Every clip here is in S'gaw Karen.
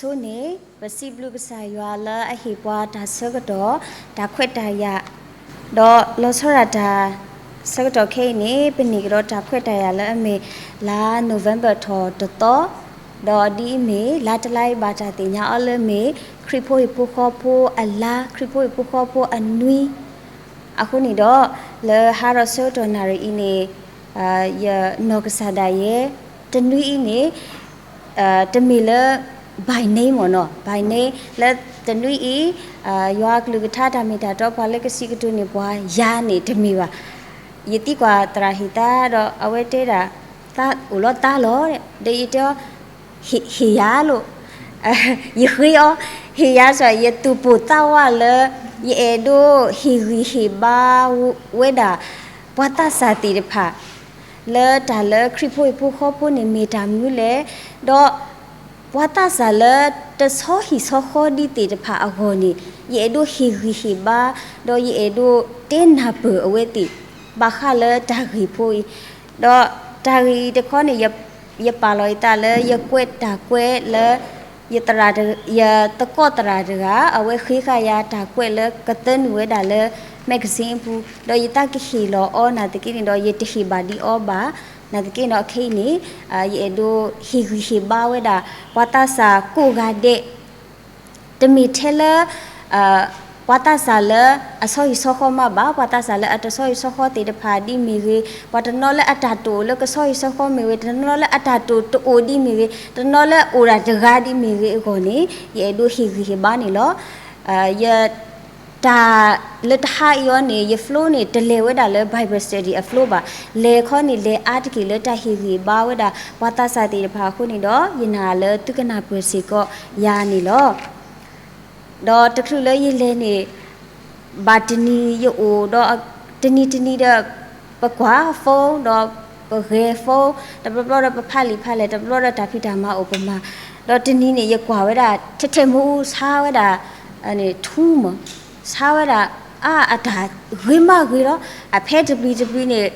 ဆိန့ၣ် ပစံးဘျုးကစၢ်ယွၤလၢအဟ့ၣ်ပှၤတၢ်ဆၢကတီၢ် တၢ်ခွဲးတၢ်ယာ်, ဒီးလီၤဆီဒၣ်တၢ်ဆၢကတီၢ်ခဲအံၤန့ၣ် ပန့ၢ်ကဒီးတၢ်ခွဲးတၢ်ယာ်လၢအမ့ၢ်လါ November ထီၣ်တသီ, ဒီးဒ်အမ့ၢ်လါတလါအံၤ ဘၣ်တၢ်သ့ၣ်ညါအီၤလၢမ့ၢ် ခရံာ်ဖိဟံၣ်ဖိဃီဖိအလါ, ခရံာ်ဖိဟံၣ်ဖိဃီဖိအနွံ အဃိန့ၣ်ဒီး လၢဟါဒီးဆၢကတီၢ်နၣ်ရံၣ်အံၤန့ၣ် ယနီၢ်ကစၢ်ဒၣ်ယဲ တနွံအံၤန့ၣ် တမ့ၢ်လၢ by name မ့ၢ်နီၤ, by name လၢတနွံအံၤ ယွၤကလုၢ်ကထါတၢ်မ့ၢ်တၢ်တီ ပှၤလၢကစံးကတိၤန့ၢ်ပှၤယၤန့ၣ် တမ့ၢ်ဘၣ်. ယသံကွၢ်သရၣ်ဟ့ၣ်သါဒီး အဝဲတဲဒၣ် သါအိၣ်လီၤသါလီၤ, ဒီးယတဲအီၤ ဟ့ၣ်ယၤလိာ်, ယဃ့အီၤ, ဟ့ၣ်ယၤစ့ၢ် ယသူၣ်ပိၢ်သးဝးလၢ ယအဲၣ်ဒိးဟ့ၣ်ဂံၢ်ဟ့ၣ်ဘါဝဲဒၣ် ပှၤသးစၢ်သ့ၣ်တဖၣ် လၢတၢ်လၢခရံာ်ဖိဟံၣ်ဖိဃီဖိန့ၣ်မ့ၢ်တၢ်မနုၤလဲၣ်, ဒီးပှၤသးစၢ်လၢတဆီဟံၣ်ဆီဃီဒံးသ့ၣ်တဖၣ်အဂီၢ်န့ၣ် ယအဲၣ်ဒိးဟ့ၣ်ဂံၢ်ဟ့ၣ်ဘါ, ဒီးယအဲၣ်ဒိးတဲနၢ်ပၢၢ်အဝဲသ့ၣ် ဘၣ်ဃးလၢတၢ်ဂ့ၢ်ဖိအံၤ, ဒီးတၢ်ဂ့ၢ်အံၤတခီန့ၣ် ယပာ်လီၤယသးလၢယကွဲးတၢ်ကွဲးလၢ ယသရၣ်တ- ယသကိးသရၣ်တဂၤ အဝဲဃ့ဃာ်ယၤတၢ်ကွဲးလၢကသၢနုာ်ဝဲဒၣ်လၢ magazine အပူၤ, ဒီးယသးကဟ့ၣ်လီၤအီၤနာ်သက့န့ၣ်ဒီး ယတဟ့ၣ်ဘၣ်ဒံးအီၤဘၣ်. နာ်သက့န့ၣ်ဒီး ခဲအံၤန့ၣ် ယအဲၣ်ဒိးဟ့ၣ်ဂံၢ်ဟ့ၣ်ဘါဝဲဒၣ် ပှၤသးစၢ်ကိးဂၤဒဲး တမ့ၢ်ထဲလၢ ပှၤသးစၢ်လၢအဆီဟံၣ်ဆီဃီမးဘၣ်, ပှၤသးစၢ်လၢအတဆီဟံၣ်ဆီဃီသ့ၣ်တဖၣ်ဒ်မ့ၢ်ဂ့ၤ, ပှၤတနီၤလၢအတၢ်တိာ်အိၣ်လၢကဆီဟံၣ်ဆီဃီမ့ၢ်ဂ့ၤ, တနီၤလၢအတၢ်တိာ်တအိၣ်ဒ်မ့ၢ်ဂ့ၤ, တနီၤလၢအအိၣ်ဒၣ်တဂၤဒ်မ့ၢ်ဂ့ၤအဂီၢ်န့ၣ် ယအဲၣ်ဒိးဟ့ၣ်ဂံၢ်ဟ့ၣ်ဘါန့ၣ်လီၤ. ယ တၢ်လၢတဟါအံၤအီၤန့ၣ် ယ flow န့ၣ် တလဲၤဝဲဒၣ်လၢ Bible study အ flow ဘၣ်. လဲၤခီန့ၣ် လဲၤအါတက့ၢ်လၢတၢ်ဟ့ၣ်ဂံၢ်ဘါဝဲဒၣ် ပှၤသးစၢ်သ့ၣ်တဖၣ်အဃိန့ၣ်ဒီး ယနာ်လၢသုကနၢ်ပၢၢ်စ့ၢ်ကီးယၤန့ၣ်လီၤ. ဒီးတချုးလၢယလဲၤန့ၣ် ဘၣ်တနံၤယအိၣ်ဒီး တနံၤတနံၤဒီး ပကွၢ် phone ဒီးပဂဲၤ phone တဘျီဘျီဒီးပဖးလံာ်ဖးလဲၢ် တဘျီဒီးတၢ်ဖံးတၢ်မၤအိၣ်ပမၤ, ဒီးတနံၤန့ၣ် ယကွၢ်ဝဲဒၣ် ထဲထဲမူဆါဝဲဒၣ် ထူမး ဆါဝဲဒၣ် အါ အတၢ်ဂ့ၤမးဂ့ၤလီၤ. အဖဲတပျံၤတပျံၤန့ၣ်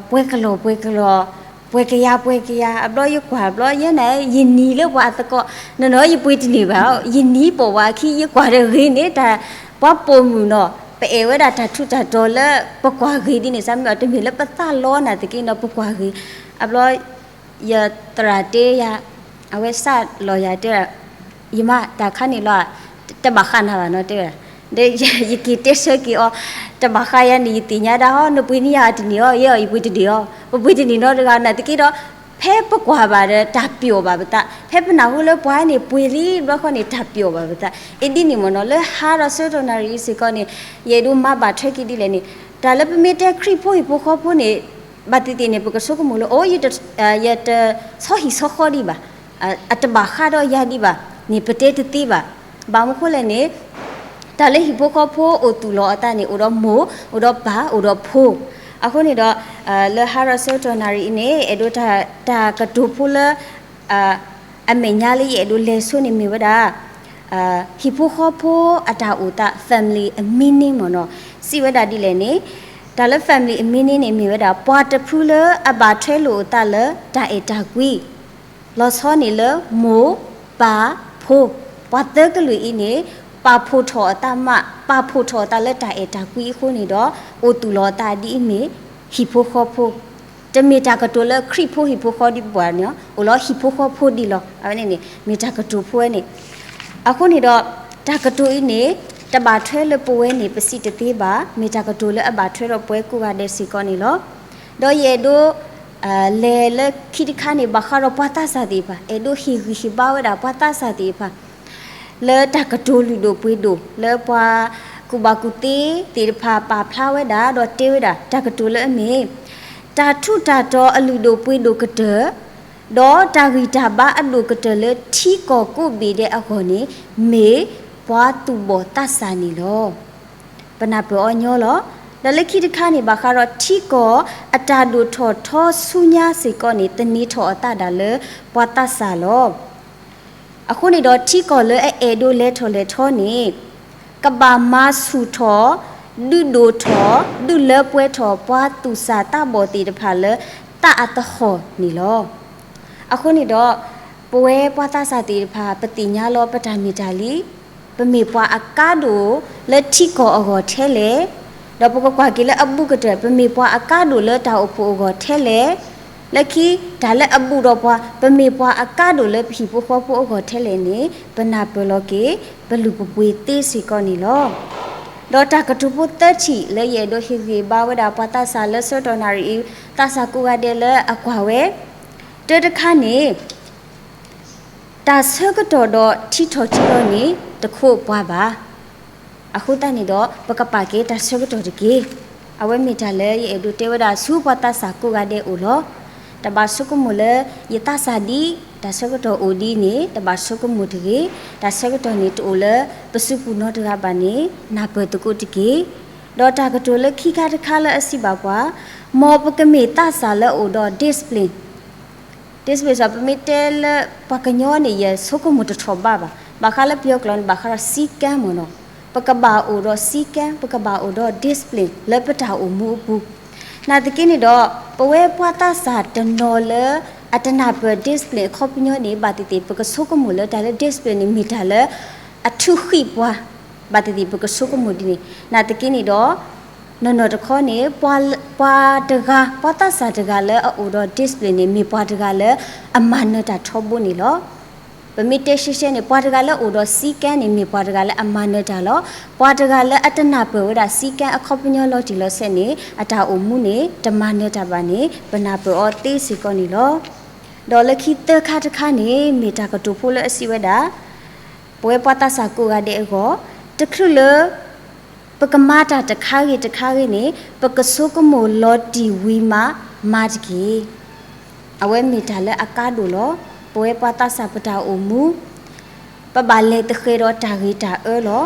ပှဲၤကလီၢ်ပှဲၤကလီၢ် ပှဲၤကယၤပှဲၤကယၤ အဘျီယကွၢ်ဘျီ ယဲန့ၣ် ယနံၤလၢပှၤအသကိး နီၢ်နီၢ်ယပှ့ၤတန့ၢ်ဘၣ်, ယနံၤပိာ်ဝဲအခံ ယကွၢ်ဒီးဂ့ၤန့ၣ် တၢ်ပှၤပိာ်မုၣ်နီၤ ပအဲၣ်ဝဲဒၣ်တၢ်ထူးတၢ်တီၤလၢ ပကွၢ်ဂ့ၤဒ်န့ၣ် စးမ့ၢ်အီၤ တမ့ၢ်လၢပသးလီနာ်သက့နီၤ ပကွၢ်ဂ့ၤ, အဘျီ ယသရၣ်တဲယၤ အဝဲစးလီၤယၤတဲ ယမါ တၢ်ခါန့ၣ်လီၤ တဘၣ်ဃးနၤဘၣ်နီၤ တဲဝဲဒၣ်, ဒီးယက့ၤတဲဆၢက့ၤအီၤ တဘၣ်ဃးယၤန့ၣ် ယသ့ၣ်ညါဒၣ်ဟီ နပှ့ၤန့ၢ်ယၤအတန့ၢ်အီၤ ယဲအီၤယပှ့ၤတန့ၢ်အီၤ ပပှ့ၤတန့ၢ်နီတဂၤ နာ်သက့ဒီး ဖဲပကွၢ်ဘၣ်ဒီး တၢ်ပျီၣ်ဘၣ်ပသး ဖဲပနၢ်ဟူလၢပှၤန့ၣ်ပှ့ၤလံဘျီဃီန့ၣ် တၢ်ပျီၣ်ဘၣ်ပသး အံၤဒ်န့ၣ်မ့ၢ်နီၤ လၢဟါဒီးဆၢကတီၢ်နၣ်ရံၣ်အံၤစ့ၢ်ကီးန့ၣ် ယအဲၣ်ဒိးမၤဘၣ်ထွဲက့ၤဒ်လဲၣ်န့ၣ် တၢ်လၢပမ့ၢ်တဲခရံာ်ဖိဟံၣ်ဖိဃီဖိန့ၣ် ဘၣ်သ့ၣ်သ့ၣ်န့ၣ် ပကဆိကမိၣ်လၢ အိ ယတဆီဟံၣ်ဆီဃီဒံးဘၣ်, အတဘၣ်ဃးဒီးယၤဒံးဘၣ်န့ၣ် ပတဲတသ့ဘၣ်. ဘၣ်မနုၤဃိလဲၣ်န့ၣ် တၢ်လၢဟံၣ်ဖိဃီဖိအိၣ်သူၣ်လီၤအသးန့ၣ် အိၣ်ဒီးမိၢ် အိၣ်ဒီးပၢ် အိၣ်ဒီးဖိ, အဃိန့ၣ်ဒီး လၢဟါဒီးဆၢကတီၢ်နၣ်ရံၣ်အံၤန့ၣ် အဲၣ်ဒိးတၢ်ကတိၤဖိလၢ အမဲာ်ညါလၢယအဲၣ်ဒိးလဲၤဆိန့ၣ်မ့ၢ်ဝဲဒၣ် ဟံၣ်ဖိဃီဖိအတၢ်အိၣ်သး family အ meaning မ့ၢ်နီၤ, စံးဝဲဒၣ်ဒ်လဲၣ်န့ၣ် တၢ်လၢ family အ meaning န့ၣ် မ့ၢ်ဝဲဒၣ် ပှၤတဖုလၢအဘၣ်ထွဲလိာ်အသးလၢတၢ်အဲၣ်တၢ်ကွံ လီၤဆီန့ၣ်လၢမိၢ် ပၢ် ဖိ, ပှၤသၢကလုာ်အံၤန့ၣ် ပာ်ဖှိၣ်ထီၣ်အသးမး ပာ်ဖှိၣ်ထီၣ်အသးလၢတၢ်အဲၣ်တၢ်ကွံအဃိန့ၣ်ဒီး အိၣ်သူၣ်လီၤအသးဒ်အမ့ၢ် ဟံၣ်ဖိဃီဖိ တမ့ၢ်တၢ်ကတိၤလၢခရံာ်ဖိဟံၣ်ဖိဃီဒံးပှၤန့ၣ် အိၣ်လီၤဟံၣ်ဖိဃီဖိဒံးလီၤ. အဝဲန့ၣ်န့ၣ် မ့ၢ်တၢ်ကတိၤဖိဝဲန့ၣ် အဃိန့ၣ်ဒီး တၢ်ကတိၤအံၤန့ၣ် တဘၣ်ထွဲလၢပဝဲန့ၣ် ပစံးတသ့ဘၣ်, မ့ၢ်တၢ်ကတိၤလၢအဘၣ်ထွဲဒီးပဝဲကိးဂၤဒဲးစ့ၢ်ကီးန့ၣ်လီၤ. ဒီးယအဲၣ်ဒိး လဲၤလၢခံတခါန့ၣ် ဘၣ်ဃးဒီးပှၤသးစၢ်သ့ၣ်တဖၣ် အဲၣ်ဒိးဟ့ၣ်ဂံၢ်ဟ့ၣ်ဘါဝဲဒၣ်ပှၤသးစၢ်သ့ၣ်တဖၣ် လၢတၢ်ကတိၤလုၢ်ဒိၣ်ပှ့ၤဒိၣ် လၢပှၤကူၣ်ဘၣ်ကူၣ်သ့သ့ၣ်တဖၣ်ပာ်ဖျါဝဲဒၣ် ဒီးတဲဝဲဒၣ် တၢ်ကတိၤလၢအမ့ၢ် တၢ်ထူးတၢ်တီၤအလုၢ်ဒိၣ်ပှ့ၤဒိၣ်ကတၢၢ် ဒီးတၢ်ဂံၢ်တၢ်ဘါအဒိၣ်ကတၢၢ်လၢထံကီၢ်ကိးဘ့ၣ်ဒဲးအဂီၢ်န့ၣ် မ့ၢ်ပှၤသူၣ်ဘီၣ်သးစၢ်န့ၣ်လီၤ. ပနၢ်ပၢၢ်အီၤညီလီၤ. ဒီးလၢခံတခါန့ၣ် ဘၣ်ဃးဒီးထံကီၢ်အတၢ်ဒိၣ်ထီၣ်ထီဆူညါစ့ၢ်ကီးန့ၣ် သန့ၤထီၣ်အသးဒၣ်လၢပှၤသးစၢ်လီၤ. အဃိန့ၣ်ဒီး ထံကီၢ်လၢအအဲၣ်ဒိးလဲၤထီၣ်လဲၤထီန့ၣ် ကဘၣ်မၤဆူၣ်ထီၣ် ဒုးဒိၣ်ထီၣ် ဒုးလၢပှဲၤထီၣ် ပှၤသူၣ်စၢ်သးဘီၣ်သ့ၣ်တဖၣ်လၢသးအသဟီၣ်န့ၣ်လီၤ. အဃိန့ၣ်ဒီး ပဝဲပှၤသးစၢ်သ့ၣ်တဖၣ် ပသ့ၣ်ညါလီၤပတၢ်မ့ၢ်တၢ်လံ, ပမ့ၢ်ပှၤအကါဒိၣ်လၢထံကီၢ်အဂီၢ်ထဲလဲၣ်, ဒီးပကကွၢ်က့ၤလၢအဘူးကတၢၢ် ပမ့ၢ်ပှၤအကါဒိၣ်လၢတၢ်အိၣ်ဖှိၣ်အဂီၢ်ထဲလဲၣ်, လၢခံ တၢ်လၢအဘူးဒီးပှၤ ပမ့ၢ်ပှၤအကါဒိၣ်လၢပဟံၣ်ဖိဃီဖိအဂီၢ်ထဲလဲၣ်န့ၣ် ပနၢ်ပၢၢ်လီၤက့ၤ ပလုၢ်ပပှ့ၤသ့စ့ၢ်ကီးန့ၣ်လီၤ. ဒီးတၢ်ကတိၤဖိသၢထံၣ်လၢယအဲၣ်ဒိးဟ့ၣ်ဂံၢ်ဘါဝဲဒၣ်ပှၤသးစၢ်လၢဆၢကတီၢ်နၣ်ရံၣ်အံၤ သးစၢ်ကိးဂၤဒဲးလၢအကွၢ်ဝဲ, တၢတခါန့ၣ် တၢ်ဆၢကတီၢ်ဒီးထံထီၣ်ထံလီၤန့ၣ် တခိးပှၤဘၣ်. အဃိသတးန့ၣ်ဒီး ပကပာ်ကဲတၢ်ဆၢကတီၢ်တက့ၢ်. အဝဲမ့ၢ်တၢ်လၢယအဲၣ်ဒိးတဲဝဲဒၣ်ဆူပှၤသးစၢ်ကိးဂၤဒဲးအအိၣ်လီၤ. တဘၣ်ဆိကမိၣ်လၢ ယသးစၢ်ဒ် တၢ်ဆၢကတီၢ်အိၣ်ဒ်န့ၣ် တဘၣ်ဆိကမိၣ်တဂ့ၤ. တၢ်ဆၢကတီၢ်န့ၣ်တအိၣ်လၢပစုပူၤနီတဂၤဘၣ်န့ၣ် နၢ်ပၢၢ်သကိးတက့ၢ်. ဒီးတၢ်ကတိၤလၢခံခါတခါလၢအစံးဘၣ်ပှၤ, မ်ပကမ့ၢ်သးစၢ်လၢအအိၣ်ဒီး discipline, discipline စ့ၢ် ပမ့ၢ်တဲလၢပှၤကညီန့ၣ် ယဆိကမိၣ်တထီၣ်ဘးဘၣ်. ဘၣ်ဃးလၢပယီၤကျိာ်န့ၣ် ဘၣ်ဃးဒီးစည်းကမ်းမ့ၢ်နီၤ. ပကဘၣ်အိၣ်ဒီးစည်းကမ်း, ပကဘၣ်အိၣ်ဒီး discipline လၢပတၢ်အိၣ်မူအပူၤ. နာ်သက့န့ၣ်ဒီး ပဝဲပှၤသးစၢ်တနီၤလၢ အတနၢ်ပၢၢ် discipline အခီပညီန့ၣ် ဘၣ်သ့ၣ်သ့ၣ် ပကဆိကမိၣ်လၢတၢ်လၢ discipline န့ၣ် မ့ၢ်တၢ်လၢ အထုးဃံးပှၤ, ဘၣ်သ့ၣ်သ့ၣ် ပကဆိကမိၣ်ဒ်န့ၣ်. နာ်သက့န့ၣ်ဒီး နီၢ်နီၢ်တခီန့ၣ် ပှၤတဂၤ, ပှၤသးစၢ်တဂၤလၢအအိၣ်ဒီး discipline န့ၣ် မ့ၢ်ပှၤတဂၤလၢ အမၤနၢၤတၢ်ထီဘိန့ၣ်လီၤ. ပမ့ၢ်တဲရှဲရှဲန့ၣ် ပှၤတဂၤလၢအအိၣ်ဒီးစည်းကမ်းန့ၣ် မ့ၢ်ပှၤတဂၤလၢအမၤနၢၤတၢ်လီၤ. ပှၤတဂၤလၢအတနၢ်ပၢၢ်ဝဲဒၣ်စည်းကမ်းအခီပညီလီၤတံၢ်လီၤဆဲးန့ၣ် အတၢ်အိၣ်မူန့ၣ် တမၤနၢၤတၢ်ဘၣ်န့ၣ် ပနၢ်ပၢၢ်အီၤသ့စ့ၢ်ကီးန့ၣ်လီၤ. ဒီးလၢခံသၢခါတခါန့ၣ် မ့ၢ်တၢ်ကတိၤဖိလၢအစံးဝဲဒၣ် ပဝဲပှၤသးစၢ်ကိးဂၤဒဲးအဂီၢ်, တချုးလၢ ပကမၤတၢ်တခါဂ့ၤတခါဂ့ၤန့ၣ် ပကဆိကမိၣ်လီၤတံၢ်ဝံၤမး မၤတက့ၢ်. အဝဲမ့ၢ်တၢ်လၢအကါဒိၣ်လီၤ. ပဝဲပှၤသးစၢ်ပတၢ်အိၣ်မူ ပဘၣ်လဲၤသဃဲးဒီးတၢ်ဂ့ၤတၢ်အၢလီၤ.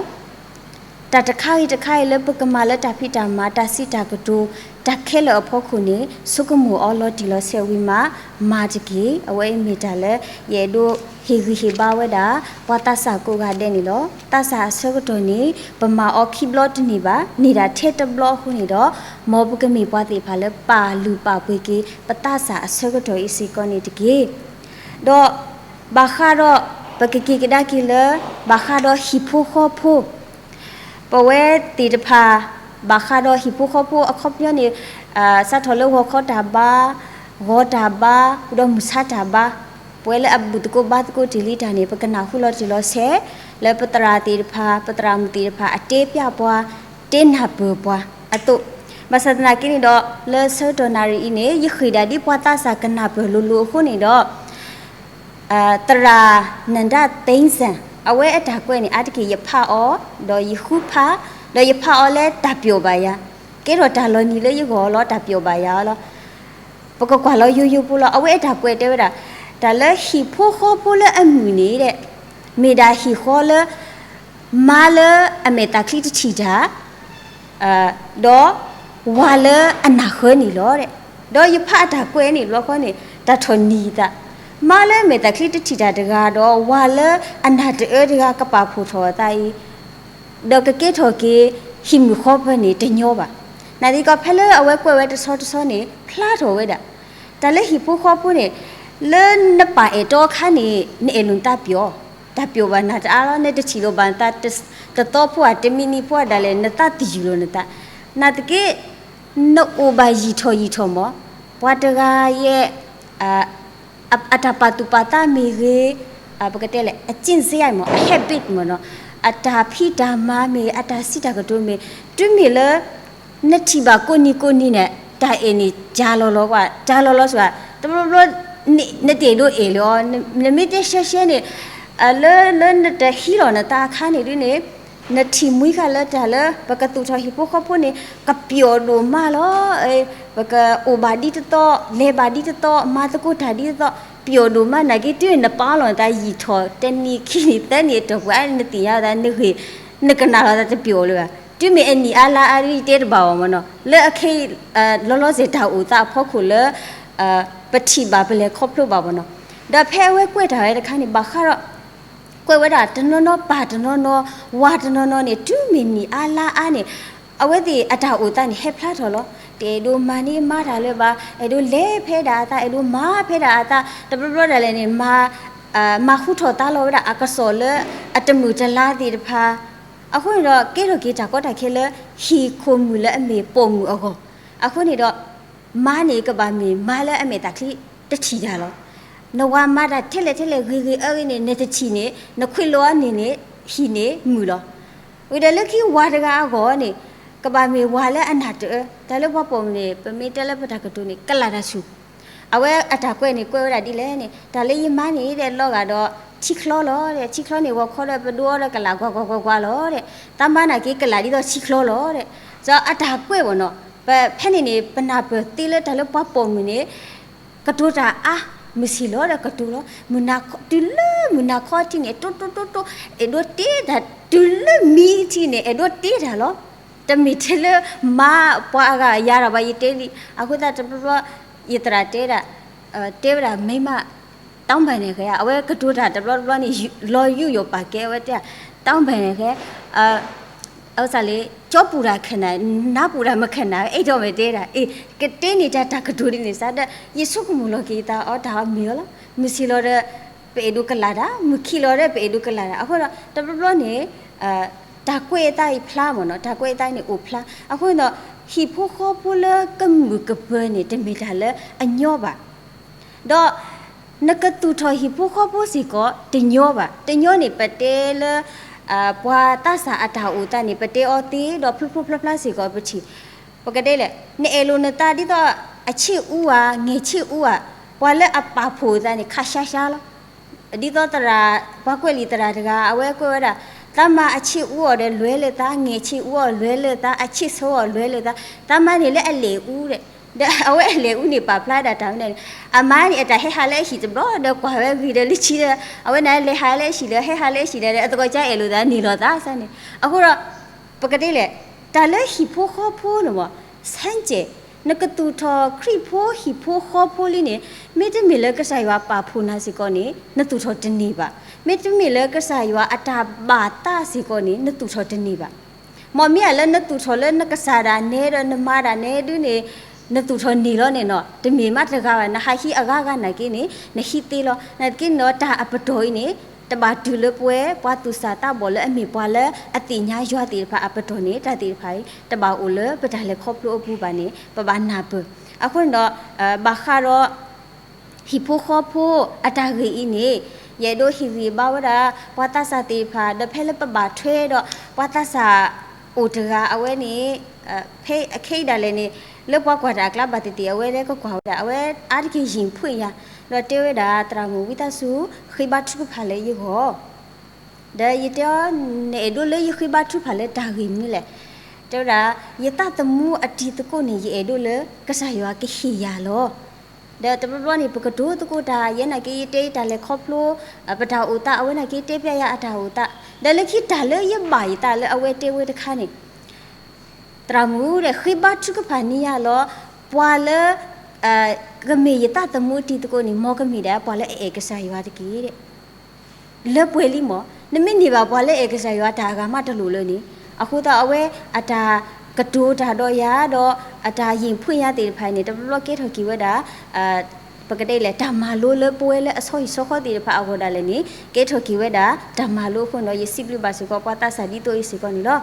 တၢ်တခါဂ့ၤတခါဂ့ၤလၢပကမၤလၢတၢ်ဖံးတၢ်မၤ တၢ်စံးတၢ်ကတိၤ တၢ်ခဲလၢာ်အဖီခိၣ်န့ၣ် ဆိကမိၣ်အီၤလီၤတံၢ်လီၤဆဲးဝံၤမး မၤတက့ၢ်. အဝဲအံၤမ့ၢ်တၢ်လၢ ယအဲၣ်ဒိးဟ့ၣ်ဂံၢ်ဟ့ၣ်ဘါဝဲဒၣ် ပှၤသးစၢ်ကိးဂၤဒဲးန့ၣ်လီၤ. သးစၢ်အဆၢကတီၢ်န့ၣ် ပမၤအီၤခံဘျီတန့ၢ်ဘၣ်, န့ၢ်ဒၣ်ထဲတဘျီအဃိန့ၣ်ဒီး မ်ပကမ့ၢ်ပှၤသ့ၣ်တဖၣ်လၢပာ်လုၢ်ပာ်ပှ့ၤက့ၤ ပသးစၢ်အဆၢကတီၢ်အံၤစ့ၢ်ကီးန့ၣ်တက့ၢ်. ဒီး ဘၣ်ဃးဒီး ပကက့ၤကဒါက့ၤလၢ ဘၣ်ဃးဒီးဟံၣ်ဖိဃီဖိ ပဝဲသ့ၣ်တဖၣ် ဘၣ်ဃးဒီးဟံၣ်ဖိဃီဖိအခီပညီန့ၣ် စးထီၣ်လၢဂီၤခီတၢ်ဘါ, ဂီၤတၢ်ဘါ, ဒီးမုၢ်ဆါတၢ်ဘါ, ပဝဲလၢအဘူၣ်သကိးဘါသကိးတ့ၢ်လံတၢ်န့ၣ် ပကနၢ်ဟူလီၤတံၢ်လီၤဆဲး လၢပသရၣ်သ့ၣ်တဖၣ် ပသရၣ်မုၣ်သ့ၣ်တဖၣ် အတဲပျၢ်ပှၤ, တဲနၢ်ပၢၢ်ပှၤအသိး, ဘၣ်ဆၣ်သနာ်က့န့ၣ်ဒီး လၢဆၢကတီၢ်နၣ်ရံၣ်အံၤန့ၣ် ယဃ့ၢ်ဒၣ်ဒ်ပှၤသးစၢ်ကနၢ်ပၢၢ်လိၤလိၤအဃိန့ၣ်ဒီး သရၣ်နၢၤဒါသ့စၢ် အဝဲအတၢ်ကွဲးန့ၣ် အါတက့ၢ်ယဖးအီၤ, ဒီးယဃုဖး, ဒီးယဖးအီၤလၢတၢ်ပျီၣ်ဘၣ်ယၤ, ကဲထီၣ်တၢ်လီၤနံၤလၢယဂီၢ်လီၤ တၢ်ပျီၣ်ဘၣ်ယၤလီၤ. ပကကွၢ်လီၤယိယိဖိလီၤ. အဝဲအတၢ်ကွဲးတဲဝဲဒၣ် တၢ်လၢဟံၣ်ဖိဃီဖိလၢအမုာ်န့ၣ် မ့ၢ်ဒၣ်ဟံၣ်ဃီလၢ မါလၢအမဲာ်သၣ်ချံတထံၣ်တၢ် ဒီးဝၤလၢအနၢ်ဃၢန့ၣ်လီၤ. ဒီးယဖးအတၢ်ကွဲးန့ၣ် ဘျီဃီန့ၣ် တၢ်ထီၣ်နံၤသး, မါလၢမဲာ်သၣ်ချံတထံၣ်တၢ်တဂၤ ဒီးဝၤလၢအနၢ်တအၢတဂၤ ကပာ်ဖှိၣ်ထီၣ်အသးအံၤ ဒီးကကဲထီၣ်က့ၤ ဟံၣ်မုၣ်ဃီပၢၤန့ၣ် တညီဘၣ်. နာ်သက့ ဖဲလၢအဝဲကွဲးဝဲတဆီတဆီန့ၣ် ဖျါထီၣ်ဝဲဒၣ် တၢ်လၢဟံၣ်ဖိဃီဖိန့ၣ် လၢနပာ်အဲၣ်တီအခါန့ၣ် နအဲၣ်လိာ်နသးပျီၣ်, တၢ်ပျီၣ်ဘၣ်နၤတအါလီၤ. နတထံၣ်လိာ်ဘၣ်နသးတသီဖိဧါ တမံးနံးဖိဧါဒၣ်လဲာ် နသးသယုၢ်လီၤနသး. နာ်သက့ နအိၣ်ဘၣ်ယံာ်ထီၣ်ယံာ်ထီၣ်မး ပှၤတဂၤယဲ အတၢ်ပာ်သူၣ်ပာ်သးမ့ၢ်ဂ့ၤ, ပကတဲလဲၣ် အကျင့်စရိုက်မး အ habit မးနီၤ, အတၢ်ဖံးတၢ်မၤမ့ၢ် အတၢ်စံးတၢ်ကတိၤမ့ၢ် တုၤမ့ၢ်လၢ နထံၣ်ဘၣ်ကိးနံၤကိးနံၤန့ၣ် တၢ်အဲၣ်န့ၣ် ကၢ်လီၤလီၤကွၢ် ကၢ်လီၤလီၤစ့ၢ် တဘျီဘျီ နတအဲၣ်ဒိးအဲၣ်လၢၤအီၤ နမ့ၢ်တဲရှဲရှဲန့ၣ် လၢ လၢနတဟံးလီၤနသးအခါန့ၣ်ဒ်န့ၣ် နထံၣ်မှံဃာ်လၢတၢ်လၢ ပကသူၣ်ထီၣ်ဟံၣ်ဖိဃီဖိန့ၣ် ကပျီၣ်ဒိၣ်မးလီၤ. ပကအိၣ်ဘၣ်ဒ်သိးသိး လဲၤဘၣ်ဒ်သိးသိး မၤသကိးတၢ်ဒ်သိးသိး ပျီၣ်ဒိၣ်မး နာ်က့ တုၤနပာ်လီၤနသးယံာ်ထီၣ် တနံၤခံနံၤသၢနံၤအတီၢ်ပူၤ နသ့ၣ်ညါလီၤသး နဂ့ၤ နကနၣ်လီၤသးတပျီၣ်လၢၤဘၣ်. တုၤမ့ၢ်အနံၣ်အါလါအါ ယတဲတဘၣ်အီၤမ့ၢ်နီၤ လၢအခဲအံၤ လီၤလီၤဆဲးတၢ်အိၣ်သးအဖီခိၣ်လၢ ပထံၣ်ဘၣ်ပလဲၤခီဖျိဘၣ်မ့ၢ်နီၤ. ဒီးဖဲအဝဲကွဲးတၢ်ဝဲတခါန့ၣ် ဘၣ်ဃးဒီး ကွဲးဝဲဒၣ်တနီၤနီၤ ပၢ်တနီၤနီၤ ဝၤတနီၤနီၤန့ၣ် တုၤမ့ၢ်နံၣ်အါလါအါန့ၣ် အဝဲသ့ၣ်အတၢ်အိၣ်သးန့ၣ် ဟဲဖျါထီၣ်လီၤ. တအဲၣ်ဒိးမၤန့ၢ်မါတၢ်လၢၤဘၣ်, အဲၣ်ဒိးလဲၤဖဲဒၣ်အသး, အဲၣ်ဒိးမၤဖဲဒၣ်အသး, တဘျီဘျီဒၣ်လဲာ်န့ၣ် မၤ မၤဃူထီၣ်တၢ်လီၤဝဲဒၣ်အကစီၣ်လၢအတမုာ်တလၤသ့ၣ်တဖၣ်, အဃိန့ၣ်ဒီး ကဲထီၣ်က့ၤတၢ်ကီတၢ်ခဲလၢ ဟံၣ်ခိၣ်မုၣ်လၢအမ့ၢ်ပိာ်မုၣ်အဂီၢ်, အဃိန့ၣ်ဒီး မါန့ၣ်ကဘၣ်မ့ၢ်မါလၢအမဲာ်သၣ်ချံတထံၣ်တၢ်လီၤ. နဝၤမၤတၢ်ထဲလဲၣ်ထဲလဲၣ်ဂ့ၤဂ့ၤအၢဂ့ၤန့ၣ် နတထံၣ်န့ၣ် နခွ့လိအီၤန့ၣ်န့ၣ် ဟံၣ်န့ၣ်မုာ်လီၤ. ဝံၤဒီးလၢခံဝၤတဂၤအဂီၢ်န့ၣ် ကဘၣ်မ့ၢ်ဝၤလၢအနၢ်တအၢ, တၢ်လၢပှၤပိာ်မုၣ်န့ၣ် ပမ့ၢ်တဲလၢပတၢ်ကတိၤန့ၣ် ကလၢ်တၢ်ဆူၣ် အဝဲအတၢ်ကွဲးန့ၣ် ကွဲးဝဲဒၣ်ဒ်လဲၣ်န့ၣ် တၢ်လၢယမါန့ၣ်ဒီး လီၤဂာ်ဒီးထံချီလီၤဒီး ထံချီန့ၣ် ဂီၤခီဒီးပဒိအီၤဒီးကလၢ်ကွၢ်ကွၢ်ကွၢ်ကွၢ်လီၤဒီး တၢ်မါနာ်က့ကလၢ်ဒ်သိးထံချီလီၤဒီး ဒီးအတၢ်ကွဲးဘၣ်နီၤ ပဖဲန့ၣ်န့ၣ် ပနၢ်ပၢၢ်သ့လၢတၢ်လၢပှၤပိာ်မုၣ်န့ၣ် ကတိၤတၢ်အါ မုၢ်ဆ့ၣ်လီၤဒီးကတိၤလီၤ မုၢ်နၤခီ တုၤလၢမုၢ်နၤခီထံန့ၣ် တိတိတိတိ အဲၣ်ဒိးတ့တၢ် တုၤလၢမံထံန့ၣ် အဲၣ်ဒိးတ့တၢ်လီၤ. တမ့ၢ်ထဲလၢမါပှၤအဂၤယၤတၢ်ဘၣ် ယတဲလံ, အဃိသတးတဘျီဘျီ ယသရၣ်တဲဒၣ် တဲဝဲဒၣ် မိန်းမ တောင်းပန်တယ်ခဲ အဝဲကတိၤတၢ်တဘျီတဘျီန့ၣ် လီၤယူးယီၣ်ပာ်ကဲဝဲတဲ တောင်းပန်တယ်ခဲ အဝဲစးလံ ကၠီပူၤတၢ်ခဲနၤ နါပူၤတၢ်မခဲနၤ အဲၣ်ဒိးမ့ၢ်တဲဒၣ် အ့ၣ် ကတဲန့ၢ်တၢ်တၢ်ကတိၤဒ်န့ၣ်စးဒီး ယဆိကမိၣ်လီၤက့ၤယသးအီၤတၢ်အီၤမ့ၢ်အီၤလီၤ. မုၢ်ဆ့ၣ်လီၤဒီး ပအဲၣ်ဒိးကလၢ်တၢ် မုၢ်ခံလီၤဒီး ပအဲၣ်ဒိးကလၢ်တၢ် အဃိဒီး တဘျီဘျီန့ၣ် တၢ်ကွဲးအသးအံၤဖျါမ့ၢ်နီၤ တၢ်ကွဲးအသးအံၤန့ၣ်အိၣ်ဖျါ အဃိန့ၣ်ဒီး ဟံၣ်ဖိဃီဖိလၢကမုာ်ကပၢၤန့ၣ် တမ့ၢ်တၢ်လၢအညီဘၣ် ဒီး နကသူၣ်ထီၣ်ဟံၣ်ဖိဃီဖိစ့ၢ်ကီး တညီဘၣ်. တညီန့ၣ် ပတဲလၢ ပှၤသးစၢ်အတၢ်အိၣ်သးန့ၣ် ပတဲအီၤသ့ဒီးဖျိဖျိဖျါဖျါစ့ၢ်ကီးပထံၣ် ပကတဲလဲၣ် နအဲၣ်လိာ်နသးဒ်သိး အဆ့ၣ်အူဧါ ငဲၢ်ဆ့ၣ်အူဧါ ပှၤလၢအပာ်ဖှိၣ်အသးန့ၣ် ခးရှါရှါလီၤ. ဒ်သိးသရၣ် ပှၤကွဲးလံာ်သရၣ်တဂၤ အဝဲကွဲးဝဲဒၣ် သးမါအဆ့ၣ်အူအီၤဒီး လွဲလၢသး ငဲၢ်ဆ့ၣ်အူအီၤ လွဲလၢသး အဆ့ၣ်ဆိအီၤ လွဲလၢသး သးမါန့ၣ်လၢအလဲၤအူဒီး ဒီးအဝဲအလဲၤအူန့ၣ် ပာ်ဖျါဒၣ်တၢ်ဝဲန့ၣ် အမါန့ၣ် အတၢ်ဟဲဟးလၢအဟံၣ်တဘျီ ဒီးကွၢ်ဝဲဂ့ၤဒီးလၢခံဒီး အဝဲန့ၣ်လဲၤဟးလၢအဟံၣ်ဒီး ဟဲဟးလၢအဟံၣ်ဒီး အသကိးကါအဲၣ်လိာ်သးန့ၣ်လီၤသးစ့ၢ်န့ၣ် အဃိဒီး ပကတဲလဲၣ် တၢ်လၢဟံၣ်ဖိဃီဖိန့ၣ်မ့ၢ် ဆန်းကျင် နကသူၣ်ထီၣ်ခရံာ်ဖိဟံၣ်ဖိဃီဖိလံန့ၣ် မ့တမ့ၢ်လၢကစၢ်ယွၤပာ်ဖှိၣ်နၤစ့ၢ်ကီးန့ၣ် နသူၣ်ထီၣ်တန့ၢ်ဘၣ်. မ့တမ့ၢ်လၢကစၢ်ယွၤအတၢ်ဘၣ်သးစ့ၢ်ကီးန့ၣ် နသူၣ်ထီၣ်တန့ၢ်ဘၣ်. မ့မ့ၢ်လၢနသူၣ်ထီၣ်လၢနကစၢ်ဒၣ်နဲဒီးနမါဒၣ်နဲဒုန့ၣ် နသူၣ်ထီၣ်န့ၢ်လီၤန့ၣ်နီၤ တမ့ၢ်မးတဂၤဘၣ် နဟးဟံးအဂၤဂၤနာ်က့န့ၣ် နဟံးသ့လီၤ. နာ်သက့န့ၣ်ဒီး တၢ်အပတီၢ်အံၤန့ၣ် တဘၣ်တုၤလၢပဝဲ ပှၤသူၣ်စၢ်သးဘီၣ်လၢအမ့ၢ်ပှၤလၢအသ့ၣ်ညါယွၤသ့ၣ်တဖၣ်အပတီၢ်န့ၣ် တၢ်သ့ၣ်တဖၣ်အံၤ တဘၣ်အိၣ်လၢပတၢ်လဲၤခီဖျိအပူၤဘၣ်န့ၣ် ပဘၣ်နၢ်ပၢၢ်. အဃိန့ၣ်ဒီး ဘၣ်ဃးဒီး ဟံၣ်ဖိဃီဖိအတၢ်ဂ့ၢ်အံၤန့ၣ် ယအဲၣ်ဒိးဟ့ၣ်ဂံၢ်ဘါဝဲဒၣ် ပှၤသးစၢ်သ့ၣ်တဖၣ် ဒီးဖဲလၢပဘၣ်ထွဲဒီး ပှၤသးစၢ်အိၣ်တဂၤအဝဲန့ၣ် ဖဲအခဲအံၤဒၣ်လဲာ်န့ၣ် လၢပှၤကွၢ်တၢ်အကျါဘၣ်သ့ၣ်သ့ၣ် အဝဲလၢကကွၢ်ဝဲဒၣ် အဝဲအါတက့ၢ်ယံာ်ဖှ့ၣ်ညါ ဒီးတဲဝဲဒၣ် သရၣ်မုၣ်ဝံသးစူၤ ဃ့ဘါထုကဖၣ်လၢယဂီၢ် ဒီးယတဲအီၤ နအဲၣ်ဒိးလၢယဃ့ဘါထုကဖၣ်လၢတၢ်ဂ့ၢ်မနုၤလဲၣ်. တဲဝဲဒၣ် ယသးသမူအတံၤသကိးန့ၣ် ယအဲၣ်ဒိးလၢကစၢ်ယွၤကဟ့ၣ်ယၤလီၤ. ဒီးတဘျီဘျီန့ၣ် ပကတိၤသကိးတၢ် ယဲနာ်က့ယတဲယတၢ်လဲၤခီဖျိ ပတၢ်အိၣ်သး အဝဲနာ်က့တဲပျဲယၤအတၢ်အိၣ်သး ဒီးလၢခံတၢ်လၢယဘၣ်ယသးလၢအဝဲတဲဝဲတခါန့ၣ် သရၣ်မုၣ်ဒီး ဃ့ဘါထုကဖၣ်န့ၢ်ယၤလီၤ. ပှၤလၢ ကမ့ၢ်ယသးသမူအတံၤသကိးန့ၣ် မ်ကမ့ၢ်ဒၣ်ပှၤလၢအအဲၣ်ကစၢ်ယွၤတက့ၢ်ဒီး လၢပှဲၤလံမး နမ့ၢ်န့ၢ်ဘၣ်ပှၤလၢအဲၣ်ကစၢ်ယွၤတၢ်အဂၤမးတလိၣ်လၢန့ၣ် အဃိသတးအဝဲအတၢ်ကတိၤတၢ်ဒီးယၤဒီး အတၢ်ယံာ်ဖှ့ၣ်ညါသ့ၣ်တဖၣ်န့ၣ် တဘျီဘျီကဲထီၣ်က့ၤဝဲဒၣ် ပကတဲလဲၣ် တၢ်မၤလိလၢပဝဲလၢအဆီဟံၣ်ဆီဃီသ့ၣ်တဖၣ်အဂီၢ်ဒၣ်လဲာ်န့ၣ် ကဲထီၣ်က့ၤဝဲဒၣ် တၢ်မၤလိအဃိန့ၣ်ဒီး ယစံးဘျုးဘၣ်စ့ၢ်ကီးပှၤသးစၢ်ဒ်သိးအံၤစ့ၢ်ကီးန့ၣ်လီၤ.